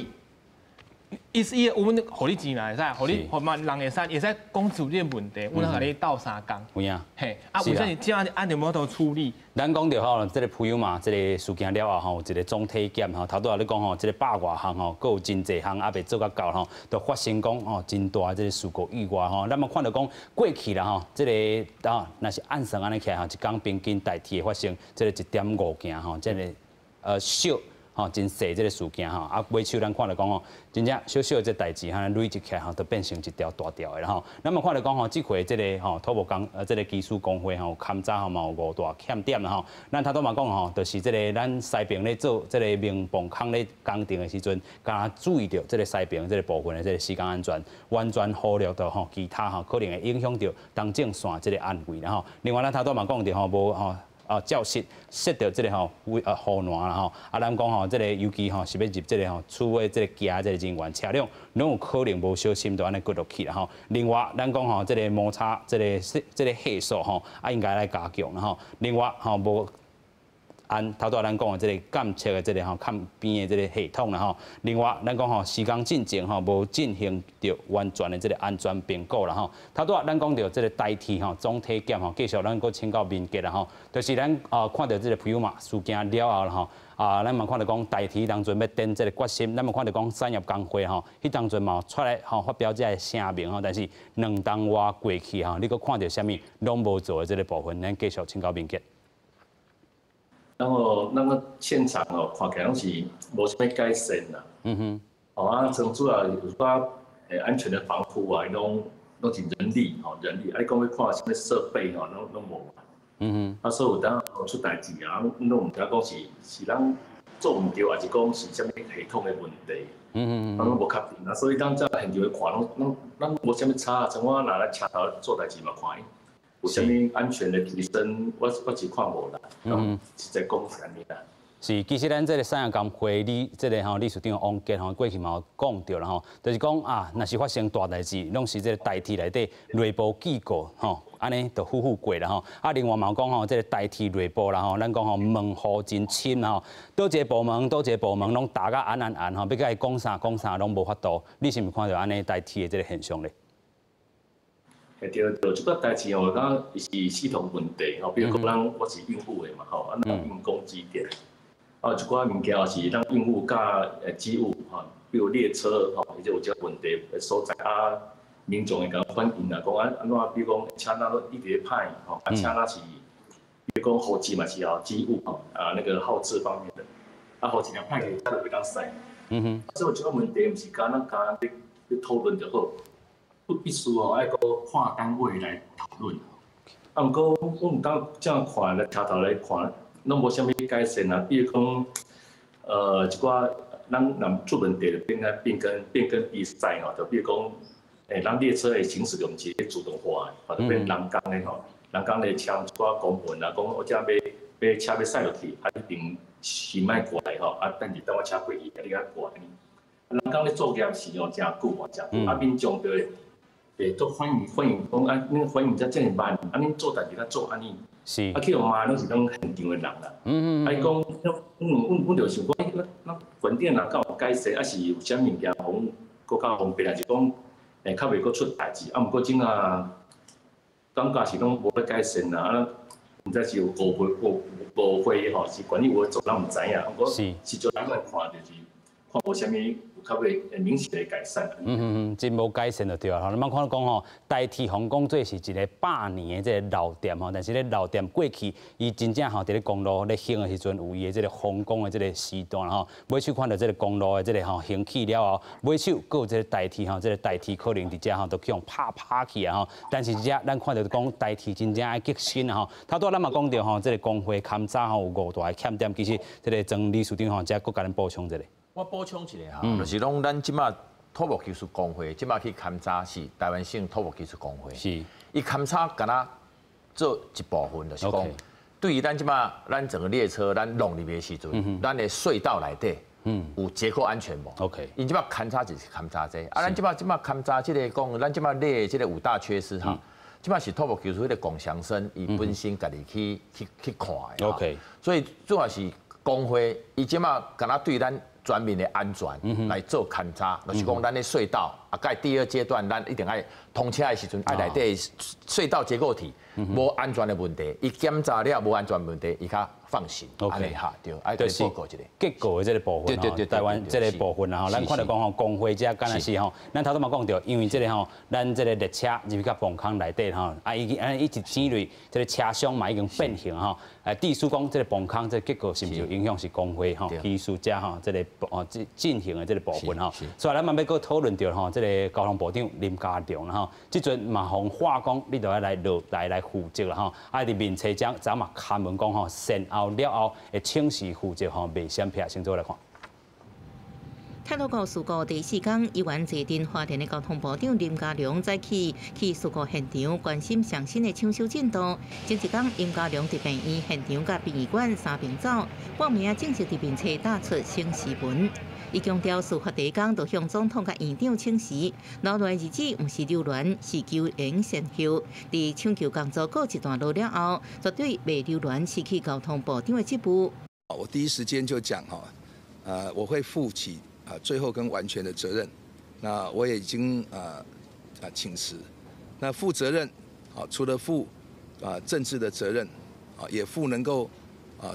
意思伊，阮予你錢嘛會使，予你予嘛人會使，會使講出這個問題，阮共你鬥相共。有影。嘿，啊，為啥物這樣按摩都處理？咱講著吼，這個普悠瑪這個事件了後吼，有一個總體檢吼，頭拄仔你講吼，這個百外項吼，閣有真濟項猶未做甲到吼，就發生講吼真大這個事故意外吼。咱嘛看著講過去啦吼，這個啊，若是按算按呢起來吼，一工平均台鐵會發生這個1.5件吼，這個小。吼，真細這個事件吼，啊，尾手咱看著講吼，真正小小的這代誌，按呢累積起來吼，就變成一條大條的啦吼。咱嘛看著講吼，這回這個吼土木工這個技師公會吼，勘查吼嘛有五大欠點啦吼。咱頭拄嘛講吼，就是這個咱西爿咧做這個明磅空咧工程的時陣，敢注意著這個西爿這個部分的這個施工安全，完全忽略著吼其他吼可能會影響著東正線這個安危啦吼。另外咱頭拄嘛講著吼，無吼。啊，照實設著這個吼圍護欄啦吼，啊，咱講吼，這個尤其吼是欲入這個吼厝的這個行這個人員車輛，攏有可能無小心就按呢跌落去啦吼。另外，咱講吼，這個摩擦這個這個係數吼，啊應該來加強啦吼。另外吼，無按頭拄仔咱講的這個監測的這個吼崁邊的這個系統啦吼。另外，咱講吼施工進前吼無進行著完全的這個安全評估啦吼。頭拄仔咱講著這個台鐵吼總體檢吼，繼續咱閣請教民傑啦吼，就是咱啊看著這個普悠瑪事件了後啦吼，啊咱嘛看著講台鐵當陣欲展這個決心，咱嘛看著講產業工會吼，彼當陣嘛有出來吼發表這個聲明吼，但是兩冬外過去吼，你閣看著啥物攏無做的這個部分，咱繼續請教民傑。然後那個現場哦，看起來攏是無啥物改善啦。哦啊，像主要有寡安全的防護啊，伊攏攏是人力吼，人力。啊，你講欲看啥物設備吼，攏攏無。啊，所以有當出代誌啊，阮攏毋知講是是咱做毋著，還是講是啥物系統的問題。咱攏無確定啊，所以咱這現場去看，攏攏咱無啥物差，像我若來車頭做代誌嘛，看伊有啥物安全的提升，我我是看無啦。實在講是按呢啦。是，其實咱這個產業工會理這個吼理事長王傑吼過去嘛有講著啦吼，就是講啊，若是發生大代誌，攏是這個台鐵內底內部機構吼，按呢就呼呼過啦吼。啊，另外嘛有講吼，這個台鐵內部啦吼，咱講吼門戶真深吼，佗一個部門，佗一個部門攏打甲按按按吼，欲共伊講啥講啥攏無法度。你是毋是看著按呢台鐵的這個現象咧？嘿對對，這個代誌吼，我感覺是系統問題吼，比如講咱我是用戶的嘛吼，啊，咱用工機電，啊，一寡物件也是咱用戶佮機務吼，比如列車吼，伊就有這個問題的所在啊，民眾會共反映啊，講啊按怎，比如講車若攏一直咧歹吼，啊車若是，比如講號誌嘛是吼機務吼，啊那個號誌方面的，啊號誌若歹去，車就袂當駛。所以這個問題毋是干焦干焦咧咧討論就好。不必須哦，愛閣跨單位來討論。啊，毋過我毋當這樣看來車頭來看，攏無啥物改善啊。比如講，一寡咱若出問題就變啊變更變更比賽吼，就比如講，咱列車的行駛就毋是自動化的，就變人工的吼，人工咧簽一寡公文啊，講我這欲欲車欲駛落去，啊一定先莫過來吼，啊等下等我車過去，啊你才過來。人工咧作業時吼，誠久啊，誠久，啊民眾就會。會做反應反應講啊，恁反應才遮爾慢，啊恁做代誌較做按呢？啊去予罵攏是攏現場的人啦。啊伊講，阮阮阮就想講，咱咱環境若敢有改善，抑是有啥物件予阮閣較方便，抑是講較袂閣出代誌。啊，毋過這啊，感覺是攏無咧改善啦。啊，毋知是有誤會誤誤會吼，是管理有做，咱毋知影。毋過實際咱來看就是看無啥物。較袂明顯的改善。真無改善就對啊。咱看講吼，台鐵予人講做是一個百年的這個老店吼，但是咧老店過去，伊真正吼佇咧公路咧興的時陣，有伊的這個風光的這個時段吼。尾手看著這個公路的這個吼興起了後，尾手閣有這個台鐵吼，這個台鐵可能佇遮吼都去予拍拍去啊吼。但是這咱看著講台鐵真正愛革新啊吼。頭拄仔咱嘛講著吼，這個工會勘查吼有五大的欠點，其實這個曾理事長吼，遮閣共咱補充一下。我補充一下哈，就是講咱這馬土木技術公會這馬去勘查是臺灣省土木技術公會，伊勘查敢若做一部分，就是講對於咱這馬咱整個列車咱弄入去的時陣，咱的隧道內底，有结构安全无？OK，𪜶这摆勘查就是勘查这个，啊，咱这摆这摆勘查这个讲，咱这摆列这个五大缺失哈，这摆是土木技师彼个龚祥生伊本身家己去看的。 所以主要是工会，伊这摆敢若对咱全面的安全来做勘查，就是讲咱的隧道啊，盖第二阶段咱一定爱通车的时阵，爱内底隧道结构体无安全的问题，伊检查了无安全问题，伊较放心。 OK，哈对，爱报告一下结构的这个部分，台湾这个部分啊吼，咱看著讲吼，工会这敢若是吼，咱头拄嘛讲著，因为这个吼，咱这个列车入去到磅空内底吼，啊已经啊伊一剪落，这个车厢嘛已经变形吼，致使讲这个磅空这个结构是毋是有影响是工会吼技术者吼这个哦进进行的这个部分吼，所以咱嘛欲阁讨论著吼，这个交通部长林佳龙啦吼，这阵嘛予喊讲，你著爱来落台来负责啦吼，啊伫面册上昨嘛刊文讲吼，善后了后会请辞负责吼，袂闪避，先做来看。太鲁阁事故第四工，犹原坐镇花莲的交通部长林佳龙早起去事故现场关心上新的抢修进度。前一工，林佳龙伫病院现场佮殡仪馆三并走，半暝正式伫面册打出请辞文。伊强调，事发第一工就向总统佮院长请辞，留落来日子毋是留恋，是求荣善后。伫抢救工作告一段落了后，绝对袂留恋失去交通部长的职务。我第一时间就讲哈，我会负起最后跟完全的责任。那我也已经请辞。那负责任啊，除了负政治的责任啊，也负能够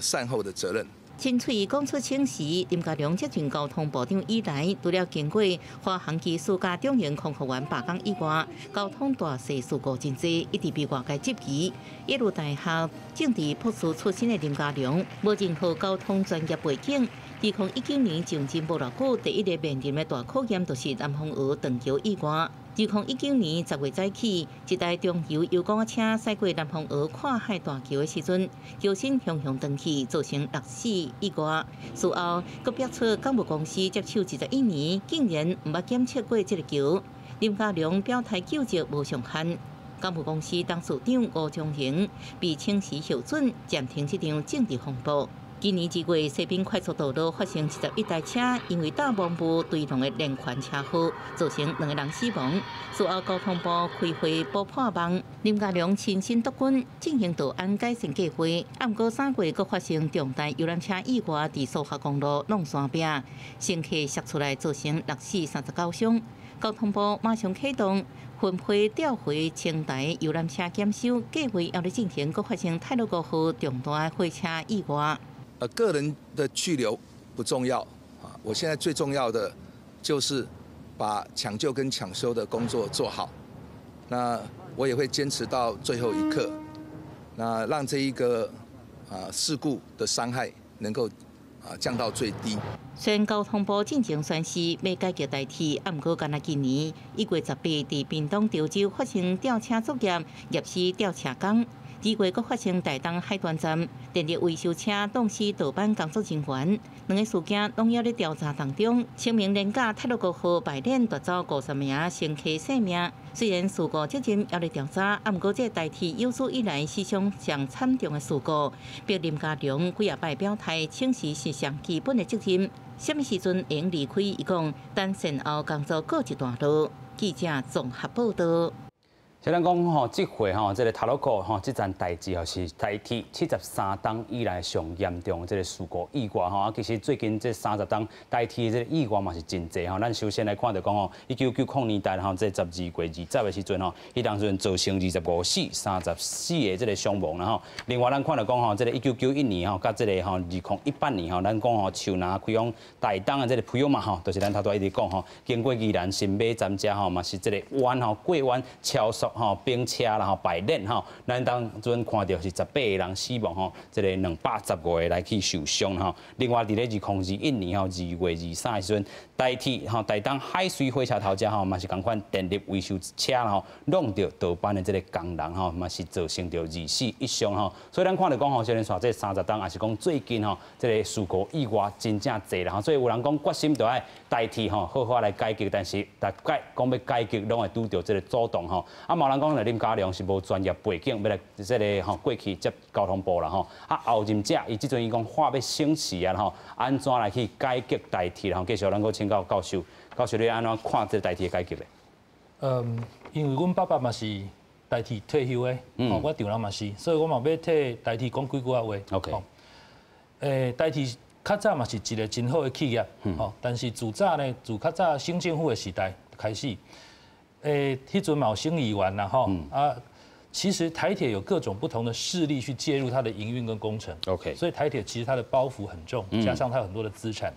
善后的责任。亲喙讲出请辞，林佳龙接任交通部长以来，除了经过华航机师佮中营空服员罢工以外，交通大细事故真济，一直被外界质疑。耶鲁大学政治博士出身的林佳龙，无任何交通专业背景。2019年上任无偌久，第一个面临的大考验就是南风蚵断桥意外。2019年10月早起，一台中油油罐车驶过南风蚵跨海大桥的时阵，桥身雄雄断去，造成六死意外。事后，阁爆出港务公司接手21年，竟然毋捌检测过这个桥。林佳龙表态究责无上限。港务公司董事长吴宗荣被请辞核准，暂停这场政治风波。今年2月，西滨快速道路发生21台车因为大雾雾对撞的连环车祸，造成两个人死亡。事后交通部开会补破网，林佳龙亲身督军进行道安改善计划。啊，毋过3月阁发生重大游览车意外，伫苏花公路弄山壁，乘客摔出来，造成六死39伤。交通部马上启动分批调回清台游览车检修计划，犹咧进行，阁发生太鲁阁号重大货车意外。个人的去留不重要啊，我现在最重要的就是把抢救跟抢修的工作做好。那我也会坚持到最后一刻，那让这一个事故的伤害能够降到最低。虽然交通部进前宣示欲改革台铁，啊，毋过干焦今年1月18伫屏东潮州发生吊车作业，压死吊车工。2月阁发生台东海端站电力维修车撞死道班工作人员，两个事件拢犹咧调查当中。清明连假太鲁阁号排练夺走50名乘客性命，虽然事故责任犹咧调查，啊，毋过这台铁有史以来死伤上惨重的事故，逼林佳龙几仔摆表态，请辞是上基本的责任。啥物时阵会离开？伊讲等善后工作告一段落。记者综合报道。虽然讲吼，这回吼，这个太鲁阁吼，这件代志吼是台铁73冬以来上严重的这个事故意外吼。啊，其实最近这30冬台铁这个意外嘛是真济吼。咱首先来看著讲吼，1990年代吼，这12月20的时阵吼，彼当阵造成25死34个这个伤亡啦吼。另外咱看著讲吼，这个1991年吼，佮这个吼2018年吼，咱讲吼树林开往台东的这个普悠玛吼，就是咱头拄仔一直讲吼，经过宜兰新马站遮吼，嘛是这个弯吼过弯超速吼，冰车啦吼，排链吼，咱当阵看著是18个人死亡吼，这个215个来去受伤吼。另外，伫咧2021年吼2月23的时阵，台铁吼台东海水火车头遮吼，嘛是仝款电力维修车吼，挵著道班的这个工人吼，嘛是造成著2死1伤吼。所以咱看著讲吼，虽然煞这30冬，也是讲最近吼，这个事故意外真正济啦吼。所以有人讲决心著爱台铁吼好好来改革，但是逐摆讲欲改革，拢会拄著这个阻挡吼。啊，嘛有人講林佳龍是無專業背景，欲來這个吼過去接交通部啦吼。啊，後任者伊這陣伊講話欲省時啊吼，按怎來去改革台鐵吼？繼續咱閣請教教授，教授你按怎看這个台鐵改革咧？嗯，因為阮爸爸嘛是台鐵退休的，哦，我丈人嘛是，所以我嘛欲替台鐵講幾句仔話。 台鐵較早嘛是一个真好的企業，吼，但是自早呢，自較早省政府的時代開始，彼陣嘛有省議員啦，吼，啊，其實台鐵有各種不同的勢力去介入它的營運跟工程。 所以台鐵其實它的包袱很重，加上它有很多的資產。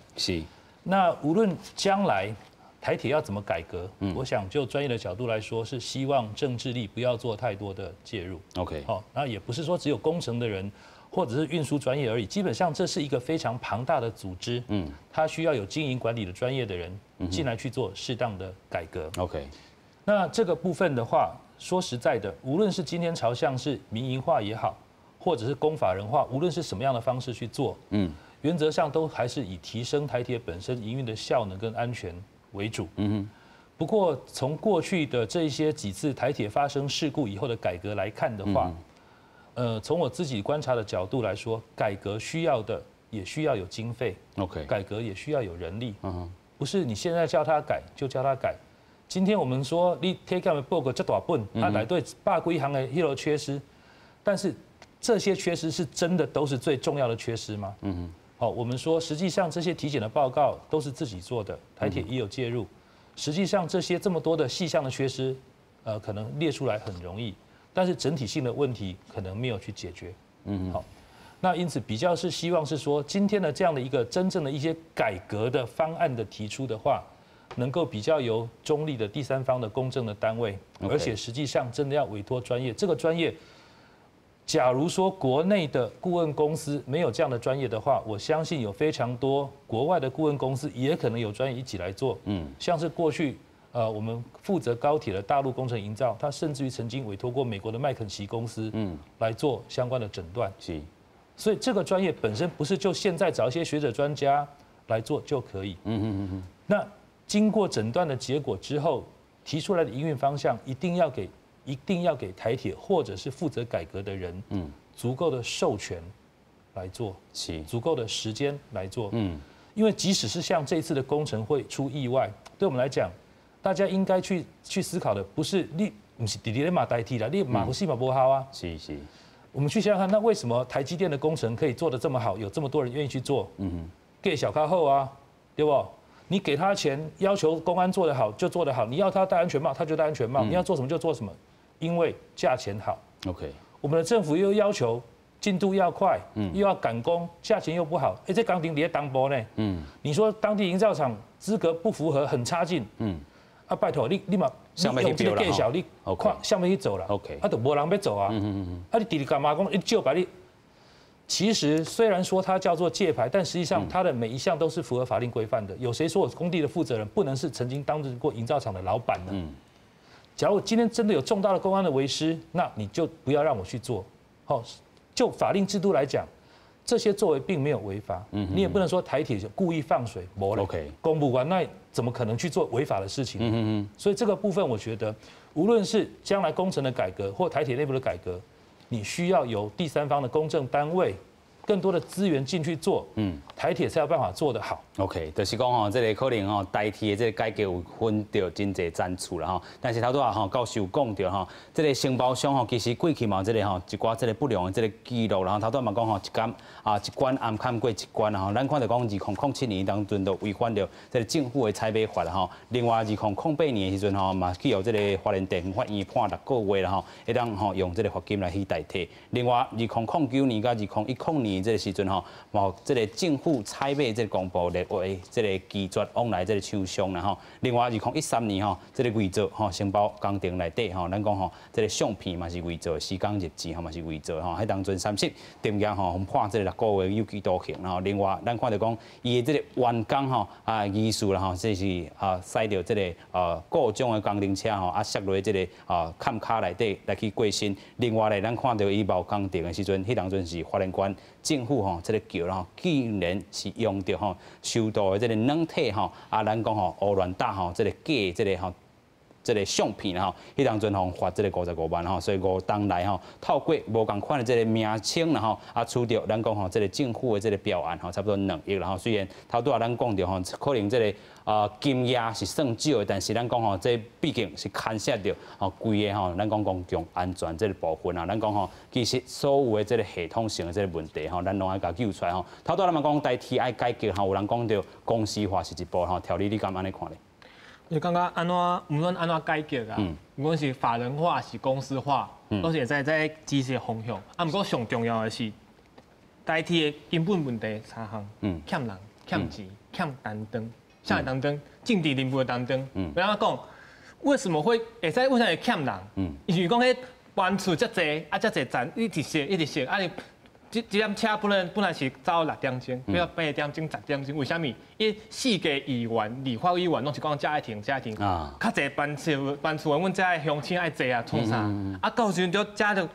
那無論將來台鐵要怎麼改革，我想就專業的角度來說，是希望政治力不要做太多的介入。 好，那也不是說只有工程的人或者是運輸專業而已，基本上這是一個非常龐大的組織，它需要有經營管理的專業的人進來去做適當的改革。 那這個部分的話，說實在的，無論是今天朝向是民營化也好，或者是公法人化，無論是什麼樣的方式去做，原則上都還是以提升台鐵本身營運的效能跟安全為主。不過從過去的這些幾次台鐵發生事故以後的改革來看的話，從我自己觀察的角度來說，改革需要的也需要有經費。 改革也需要有人力。不是你現在叫他改就叫他改。今天我們說你體檢的報告這大本，啊，內底百幾項的彼个缺失，但是這些缺失是真的都是最重要的缺失嗎？好，我們說實際上這些體檢的報告都是自己做的，台鐵也有介入。實際上這些這麼多的細項的缺失，可能列出來很容易，但是整體性的問題可能沒有去解決。好，那因此比較是希望是說，今天的這樣的一個真正的一些改革的方案的提出的話，能夠比較由中立的第三方的公正的單位，而且實際上真的要委託專業，這個專業，假如說國內的顧問公司沒有這樣的專業的話，我相信有非常多國外的顧問公司也可能有專業一起來做。像是過去我們負責高鐵的大陸工程營造，他甚至於曾經委託過美國的麥肯錫公司，來做相關的診斷。所以這個專業本身不是就現在找一些學者專家來做就可以。那經過診斷的結果之後，提出來的營運方向一定要給台鐵或者是負責改革的人，足夠的授權來做，足夠的時間來做，因為即使是像這次的工程會出意外，對我們來講，大家應該去思考的不是你毋是直直咧罵台鐵啦，你罵死嘛無效啊。我們去想想看，那為什麼台積電的工程可以做得這麼好，有這麼多人願意去做？給小咖後啊，對不？你給他錢，要求工安做得好就做得好，你要他戴安全帽他就戴安全帽，你要做什麼就做什麼，因為價錢好。 我們的政府又要求進度要快，又要趕工，價錢又不好。哎，這工程佇東部呢？你說當地營造廠資格不符合，很差勁。啊，拜託你嘛，你用這個價小，你看啥欲去做啦？啊，就無人欲做啊。啊，你直直幹嘛講？伊招牌你，其實雖然說它叫做借牌，但實際上它的每一項都是符合法令規範的。有誰說我工地的負責人不能是曾經當過營造廠的老闆呢？假如今天真的有重大的工安的違失，那你就不要讓我去做。好，就法令制度來講，這些作為並沒有違法。你也不能說台鐵就故意放水，沒了。公務員那怎麼可能去做違法的事情？所以這個部分，我覺得無論是將來工程的改革或台鐵內部的改革，你需要由第三方的公正單位，更多的資源進去做，台鐵才有辦法做得好。 OK，就是講吼，這个可能吼，台鐵的這个改革有分著真濟層次啦吼。但是頭拄仔吼，教授講著吼，這个承包商吼，其實過去嘛，這个吼一寡這个不良的這个記錄，然後頭拄仔嘛講吼，一關啊一關暗崁過一關啦吼。咱看著講2007年當陣就違反著這个政府的採買法啦吼。另外2008年的時陣吼，嘛去予這个花蓮地方法院判6個月啦吼，會當吼用這个罰金來去代替。另外2009年佮2010年這个時陣吼，嘛這个政府採買這个公布列為這个拒絕往來這个廠商啦吼。另外2013年吼，這个偽造吼承包工程內底吼，咱講吼這个相片嘛是偽造，施工日誌吼嘛是偽造吼。彼當陣30定讞吼，判這个6個月有期徒刑吼。另外，咱看著講伊的這个員工吼啊疑似啦吼，這是啊駛著這个故障的工程車吼啊摔落這个啊崁跤內底來去過身。另外咧，咱看著伊包工程的時陣，彼當陣是花蓮縣政府吼這个橋吼，竟然是用著吼修道的這个軟體吼，啊，咱講吼烏亂打吼，這个假這个吼這个相片吼，彼當陣予罰這个55萬吼，所以5冬來吼，透過無仝款的這个名稱啦吼，啊，取著咱講吼，這个政府的這个標案吼，差不多2億啦吼。雖然頭拄仔咱講著吼，可能這个金額是算少的，但是咱講吼，這畢竟是牽涉著吼規个吼，咱講公共安全這个部分啊，咱講吼，其實所有的這个系統性的這个問題吼，咱攏愛共揪出來吼。頭拄仔咱嘛講台鐵愛改革吼，有人講著公司化是一步吼，調理你敢按呢看咧？你感覺按怎，無論按怎改革啊，無論是法人化是公司化，攏是會使在指示方向。啊，毋過上重要的是，台鐵的根本問題三項：欠人、欠錢、欠擔當。啥會擔當？政治人物的擔當。欲按怎講，為什麼會會使為啥會欠人？伊是講彼班次遮濟，啊遮濟站，一直塞一直塞，啊你這輛車本來是走6點鐘，變到8點鐘、10點鐘，為啥物？伊四個議員、立法委員攏是講遮愛停，遮愛停，較濟班次班次，阮遮的鄉親愛坐啊，創啥？啊，到時陣就遮就，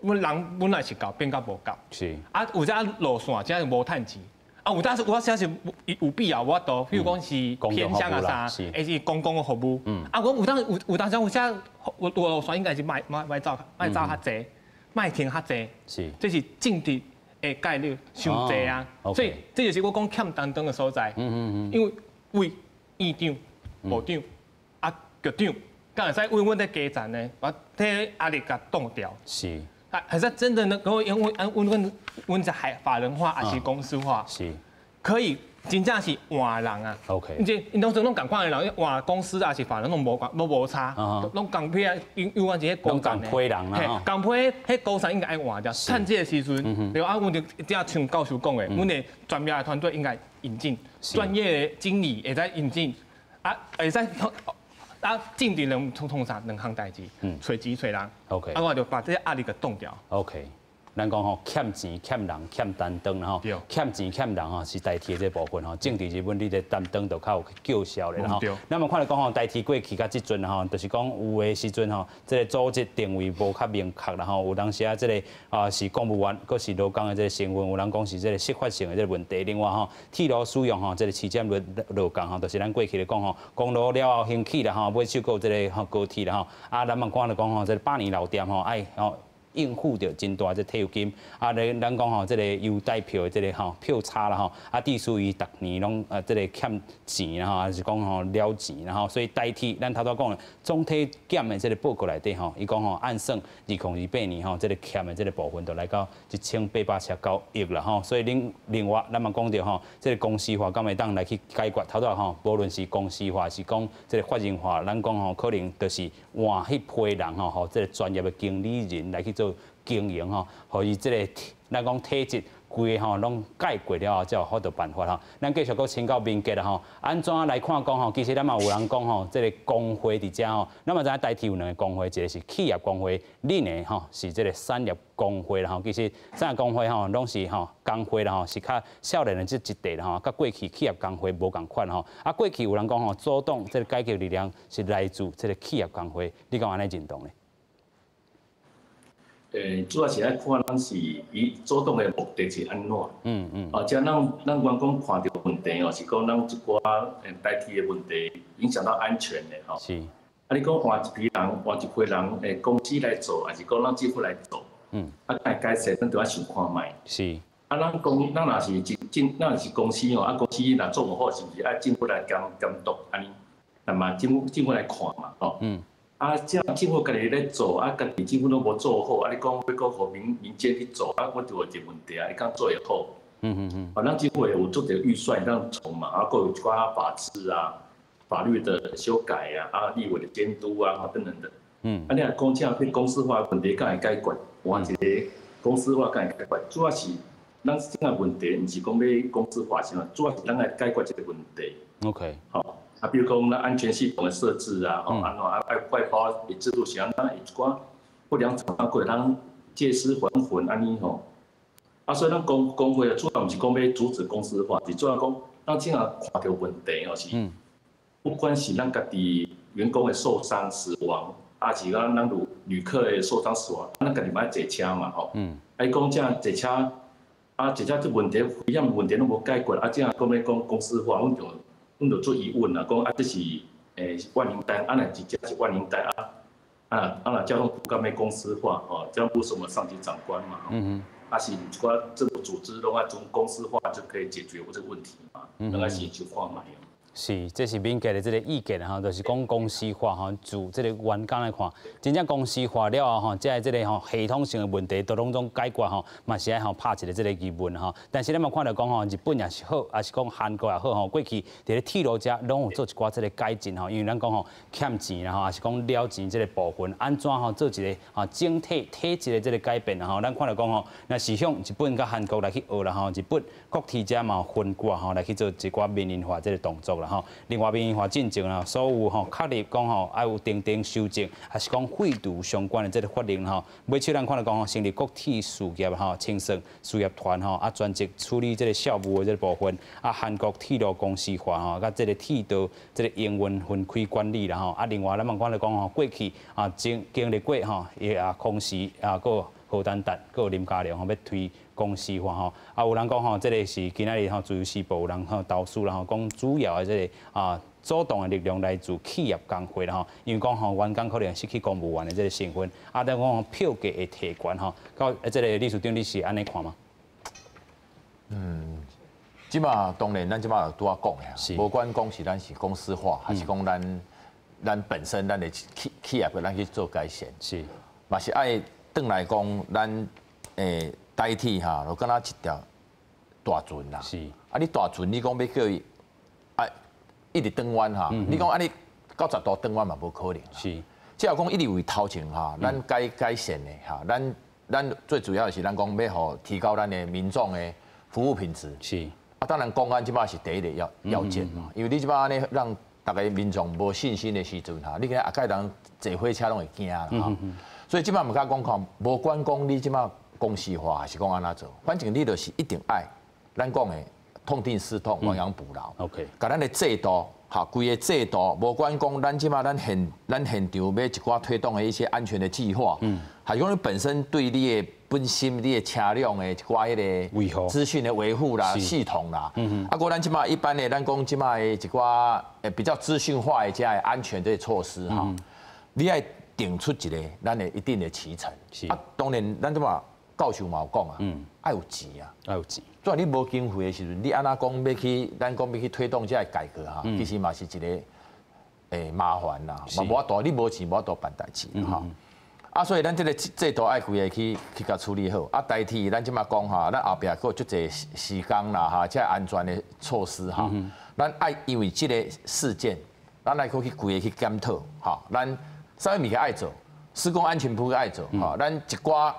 阮人本來是夠，變到無夠。啊，有遮路線，遮就無趁錢。啊，有當時有時是有必要無法度，比如講是偏鄉啊啥，還是公共的服務。啊，我有當有有當時有遮有路線應該是莫走較濟，莫停較濟。這是政治的概率傷濟啊，所以這就是我講欠擔當的所在。因為為院長、部長、啊局長，敢會使為阮咧基層呢，把這壓力共擋掉。啊，還是真的能夠因為按阮這還法人化還是公司化？可以，真正是換人啊。 因這𪜶攏總仝款的人，換公司還是法人攏無攏無差，攏仝批啊，有關這個高層的。仝批人啊。仝批彼高層應該愛換掉。趁這個時陣，對啊，阮就正像教授講的，阮的專業的團隊應該引進，專業的經理會使引進，啊，會使啊，政治人通通啥兩項代誌，揣錢揣人 啊，我就把這個壓力給擋掉。 咱講吼，欠錢、欠人、欠擔當啦吼，欠錢、欠人吼是台鐵這部分吼，政治人物你的擔當就較有叫囂咧吼。咱嘛看著講吼，台鐵過去到這陣吼，就是講有的時陣吼，這个組織定位無較明確啦吼，有當時啊，這个啊是公務員，閣是勞工的這个身份，有人講是這个適法性的這个問題。另外吼，鐵路使用吼，這个起點率落降吼，就是咱過去咧講吼，公路了後興起啦吼，尾手閣有這个吼高鐵啦吼，啊，咱嘛看著講吼，這个百年老店吼，愛吼應付著真大這退休金，啊，咧咱講吼，這个優待票的這个吼票差啦吼，啊，至於伊逐年攏這个欠錢啦吼，還是講吼了錢啦吼，所以台鐵咱頭拄講的總體檢的這个報告內底吼，伊講吼按算2028年吼，這个欠的這个部分就來到1879億啦吼，所以另另外咱嘛講著吼，這个公司化敢會當來去解決？頭拄吼，無論是公司化，是講這个法人化，咱講吼可能就是換彼批人吼，予這个專業的經理人來去做經營吼，予伊這个咱講體質規个吼攏改過了後，才有法度辦法吼。咱繼續閣請教明傑啦吼，按怎來看講吼？其實咱嘛有人講吼，這个工會佇遮吼，咱嘛知影台鐵有兩个工會，一个是企業工會，另一个吼是這个產業工會啦吼。其實產業工會吼攏是吼工會啦吼，是較少年的這一代啦吼，佮過去企業工會無仝款吼。啊，過去有人講吼，阻擋這个改革力量是來自這个企業工會，你敢有按呢認同咧？主要是愛看咱是伊阻擋的目的是按怎。啊，這咱員工看著問題哦，是講咱一寡代替的問題影響到安全的吼。啊，你講換一批人，換一批人，公司來做，還是講咱政府來做？啊，愛改善，咱就愛想看覓。啊，咱講，咱若是政，咱若是公司吼，啊，公司若做無好，是毋是愛政府來監督按呢？那麼政府來看嘛，吼。啊，這政府家己咧做，啊，家己政府攏無做好，啊，你講欲閣予民間去做，啊，我就有一個問題啊，你敢做會好？啊，咱政府會有足濟預算當從嘛，啊，閣有一寡法制啊、法律的修改啊、啊，立委的監督啊，等等的。啊，你若講這樣公司化問題，敢會解決？換一個公司化敢會解決？主要是咱這個問題，毋是講欲公司化啥，主要是咱愛解決這個問題。 好。啊，比如講，咱安全系統的設置啊，吼，按怎啊，愛外包的制度是按怎，一寡不良廠商會當借屍還魂按呢吼。啊，所以咱工會主要毋是講欲阻止公司化，是主要講咱這下看著問題吼是，不管是咱家己員工的受傷死亡，啊是講咱旅客的受傷死亡，咱家己嘛愛坐車嘛吼。啊，伊講這坐車，啊坐車這問題危險問題攏無解決，啊這下講欲講公司化，阮就做疑問啦，講啊這是萬靈丹，啊，若一隻是萬靈丹啊，啊啊，若交通部敢欲公司化吼，交通部是我們上級長官嘛，啊是一寡政府組織攏愛從公司化就可以解決這個問題嘛，咱愛先想看覓。是，這是民間的這個意見吼，就是講公司化吼，自這個員工來看，真正公司化了後吼，這個這個吼系統性的問題都攏總解決吼，嘛是愛吼拍一個這個疑問吼。但是咱嘛看著講吼，日本也是好，抑是講韓國也好吼，過去佇咧鐵路遮攏有做一寡這個改進吼，因為咱講吼欠錢啦吼，抑是講了錢這個部分，按怎吼做一個啊整體體制的這個改變吼，咱看著講吼，若是向日本佮韓國來去學啦吼，日本國鐵遮嘛有分割吼來去做一寡民營化這個動作啦吼。另外民營化進程啦，所有吼確立講吼愛有訂定修正，抑是講廢除相關的這個法令吼。尾手咱看著講吼，成立國鐵事業吼清算事業團吼，啊專責處理這個校務的這個部分，啊韓國鐵路公司化吼，佮這個鐵道這個營運分開管理啦吼。啊另外咱嘛看著講吼，過去啊經經歷過吼，伊啊空時啊閣何丹達閣林佳龍吼欲推公司化吼，啊有人講吼，這個是今仔日吼自由時報有人吼投訴啦吼，講主要的這個啊主動的力量來自企業工會啦吼，因為講吼員工可能失去公務員的這個身份，啊等講票價會提懸吼，到這個理事長你是按呢看嗎？嗯，這馬當然咱這馬拄仔講的，無管講是咱是公司化，還是講咱咱本身咱的企企業咱去做改善，嘛是愛轉來講咱欸台鐵哈，就敢若一條大船啦。啊，你大船你講欲叫伊啊，一直轉彎哈，你講按呢90度轉彎嘛無可能。只要講一直為頭前哈，咱改改善的哈，咱咱最主要的是咱講欲予提高咱的民眾的服務品質。啊，當然公安這擺是第一個要要件嘛，因為你這擺按呢讓逐个民眾無信心的時陣哈，你看後蓋人坐火車攏會驚啦哈。所以這擺毋敢講看，無管講你這擺公司化還是講按怎做，反正你就是一定愛咱講的痛定思痛，亡羊補牢。共咱的制度，哈，規个制度，無管講咱這擺咱現咱現場欲一寡推動的一些安全的計劃，還是講你本身對你的本身你的車輛的一寡彼个維護資訊的維護啦、系統啦，啊，閣咱這擺一般的咱講這擺的一寡比較資訊化的這的安全這个措施哈，你愛定出一個咱的一定的期程。啊，當然咱這擺教授嘛有講啊，愛有錢啊，愛有錢。主要你無經費的時陣，你按怎講欲去？咱講欲去推動這个改革哈，其實嘛是一个麻煩啦，嘛無法度，你無錢無法度辦代誌哈。啊，所以咱這个制度愛規个去去共處理好。啊，代替咱這擺講哈，咱後壁閣有足濟時工啦哈，這安全的措施哈，咱愛因為這个事件，咱來閣去規个去檢討哈，咱啥物物件愛做，施工安全部愛做哈，咱一寡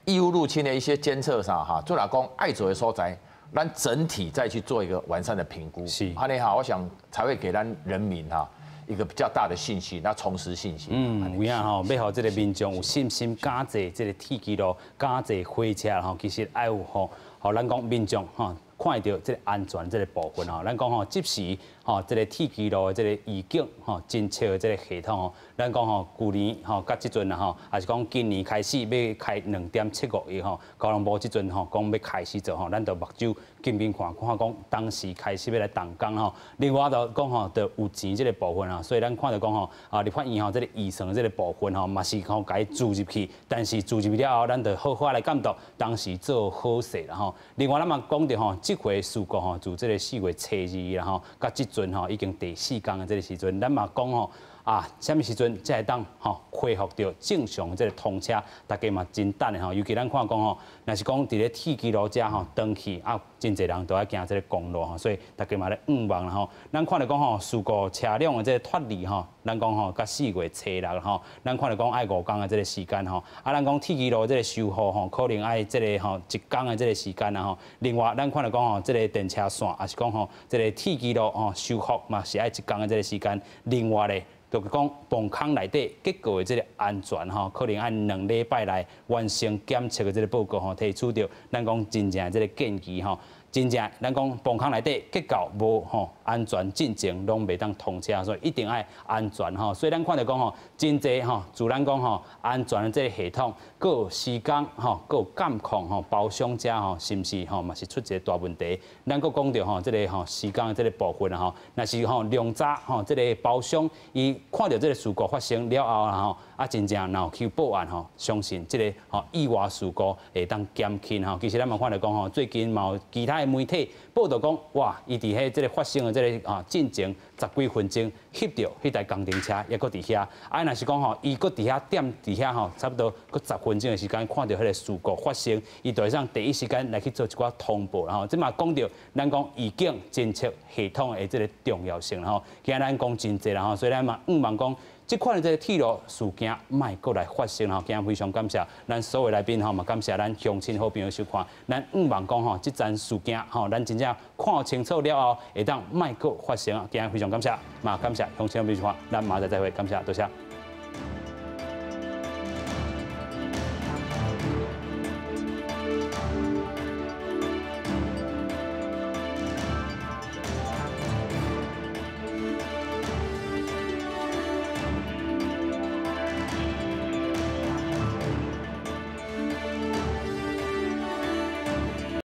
異物入侵的一些監測啥哈，做來講愛做的所在，咱整體再去做一個完善的評估。按呢哈，我想才會給咱人民哈一個比較大的信心，那重拾信心。嗯，有影吼，欲予這个民眾有信心，敢坐這个鐵支路，敢坐火車吼，其實愛有吼，予咱講民眾吼看著這个安全這个部分吼，咱講吼即時吼這个鐵支路的這個預警吼偵測的這個系統吼，咱講吼舊年吼佮這陣吼，抑是講今年開始欲開2.75億吼，交通部這陣吼講欲開始做吼，咱就目睭緊緊看看講當時開始欲來動工吼。另外就講吼，就有錢這個部分啊，所以咱看著講吼啊，立法院吼這個預算這個部分吼，嘛是吼共伊注入去，但是注入去了後，咱就好好來監督當時做好勢啦吼。另外咱嘛講著吼，這回事故吼，自這個4月初二啦吼，佮這陣吼已經第四工的這個時陣，咱嘛講吼啊，啥物時陣才會當吼恢復著正常這個通車？大家嘛真等的吼，尤其咱看講吼，若是講佇咧鐵支路遮吼轉去啊，真濟人都愛行這个公路吼，所以大家嘛咧向望啦吼。咱看著講吼，事故車輛的這个脫離吼，咱講吼，佮4月初六吼，咱看著講愛5工的這个時間吼，啊，咱講鐵支路這个修復吼，可能愛這个吼一工的這个時間啦吼。另外，咱看著講吼，這个電車線抑是講吼，這个鐵支路吼修復嘛是愛一工的這个時間。另外咧，就是講磅空內底結構的這个安全吼，可能愛2禮拜內完成檢測的這个報告吼，提出著咱講真正的這个建議吼。真正咱講磅空內底結構無吼安全進前，攏袂當通車，所以一定愛安全吼。所以咱看著講吼，真濟吼，自咱講吼安全的這个系統，閣有施工吼，閣有監控吼，包商者吼，是毋是吼嘛是出一个大問題？咱閣講著吼，這个吼施工的這个部分吼，若是吼量早吼，這个包商伊看著這个事故發生了後吼，啊真正若有去報案吼，相信這个吼意外事故會當減輕吼。其實咱嘛看著講吼，最近嘛有其他的媒體報導講，哇，伊佇彼這个發生的這个啊進前十幾分鐘翕著彼台工程車，猶閣佇遐。啊，若是講吼，伊閣佇遐踮佇遐吼，差不多閣十分鐘的時間，看著彼个事故發生，伊就會當第一時間來去做一寡通報吼。這嘛講著咱講預警偵測系統的這个重要性吼。今仔咱講真濟啦吼，所以咱嘛向望講，這款的這个鐵路事件莫閣來發生吼。今仔非常感謝咱所有來賓吼，嘛感謝咱鄉親好朋友收看。咱向望講吼，這樁事件吼，咱真正看清楚了後，會當莫閣發生啊！今仔非常感謝，嘛感謝鄉親好朋友收看，咱明仔載再會，感謝多謝。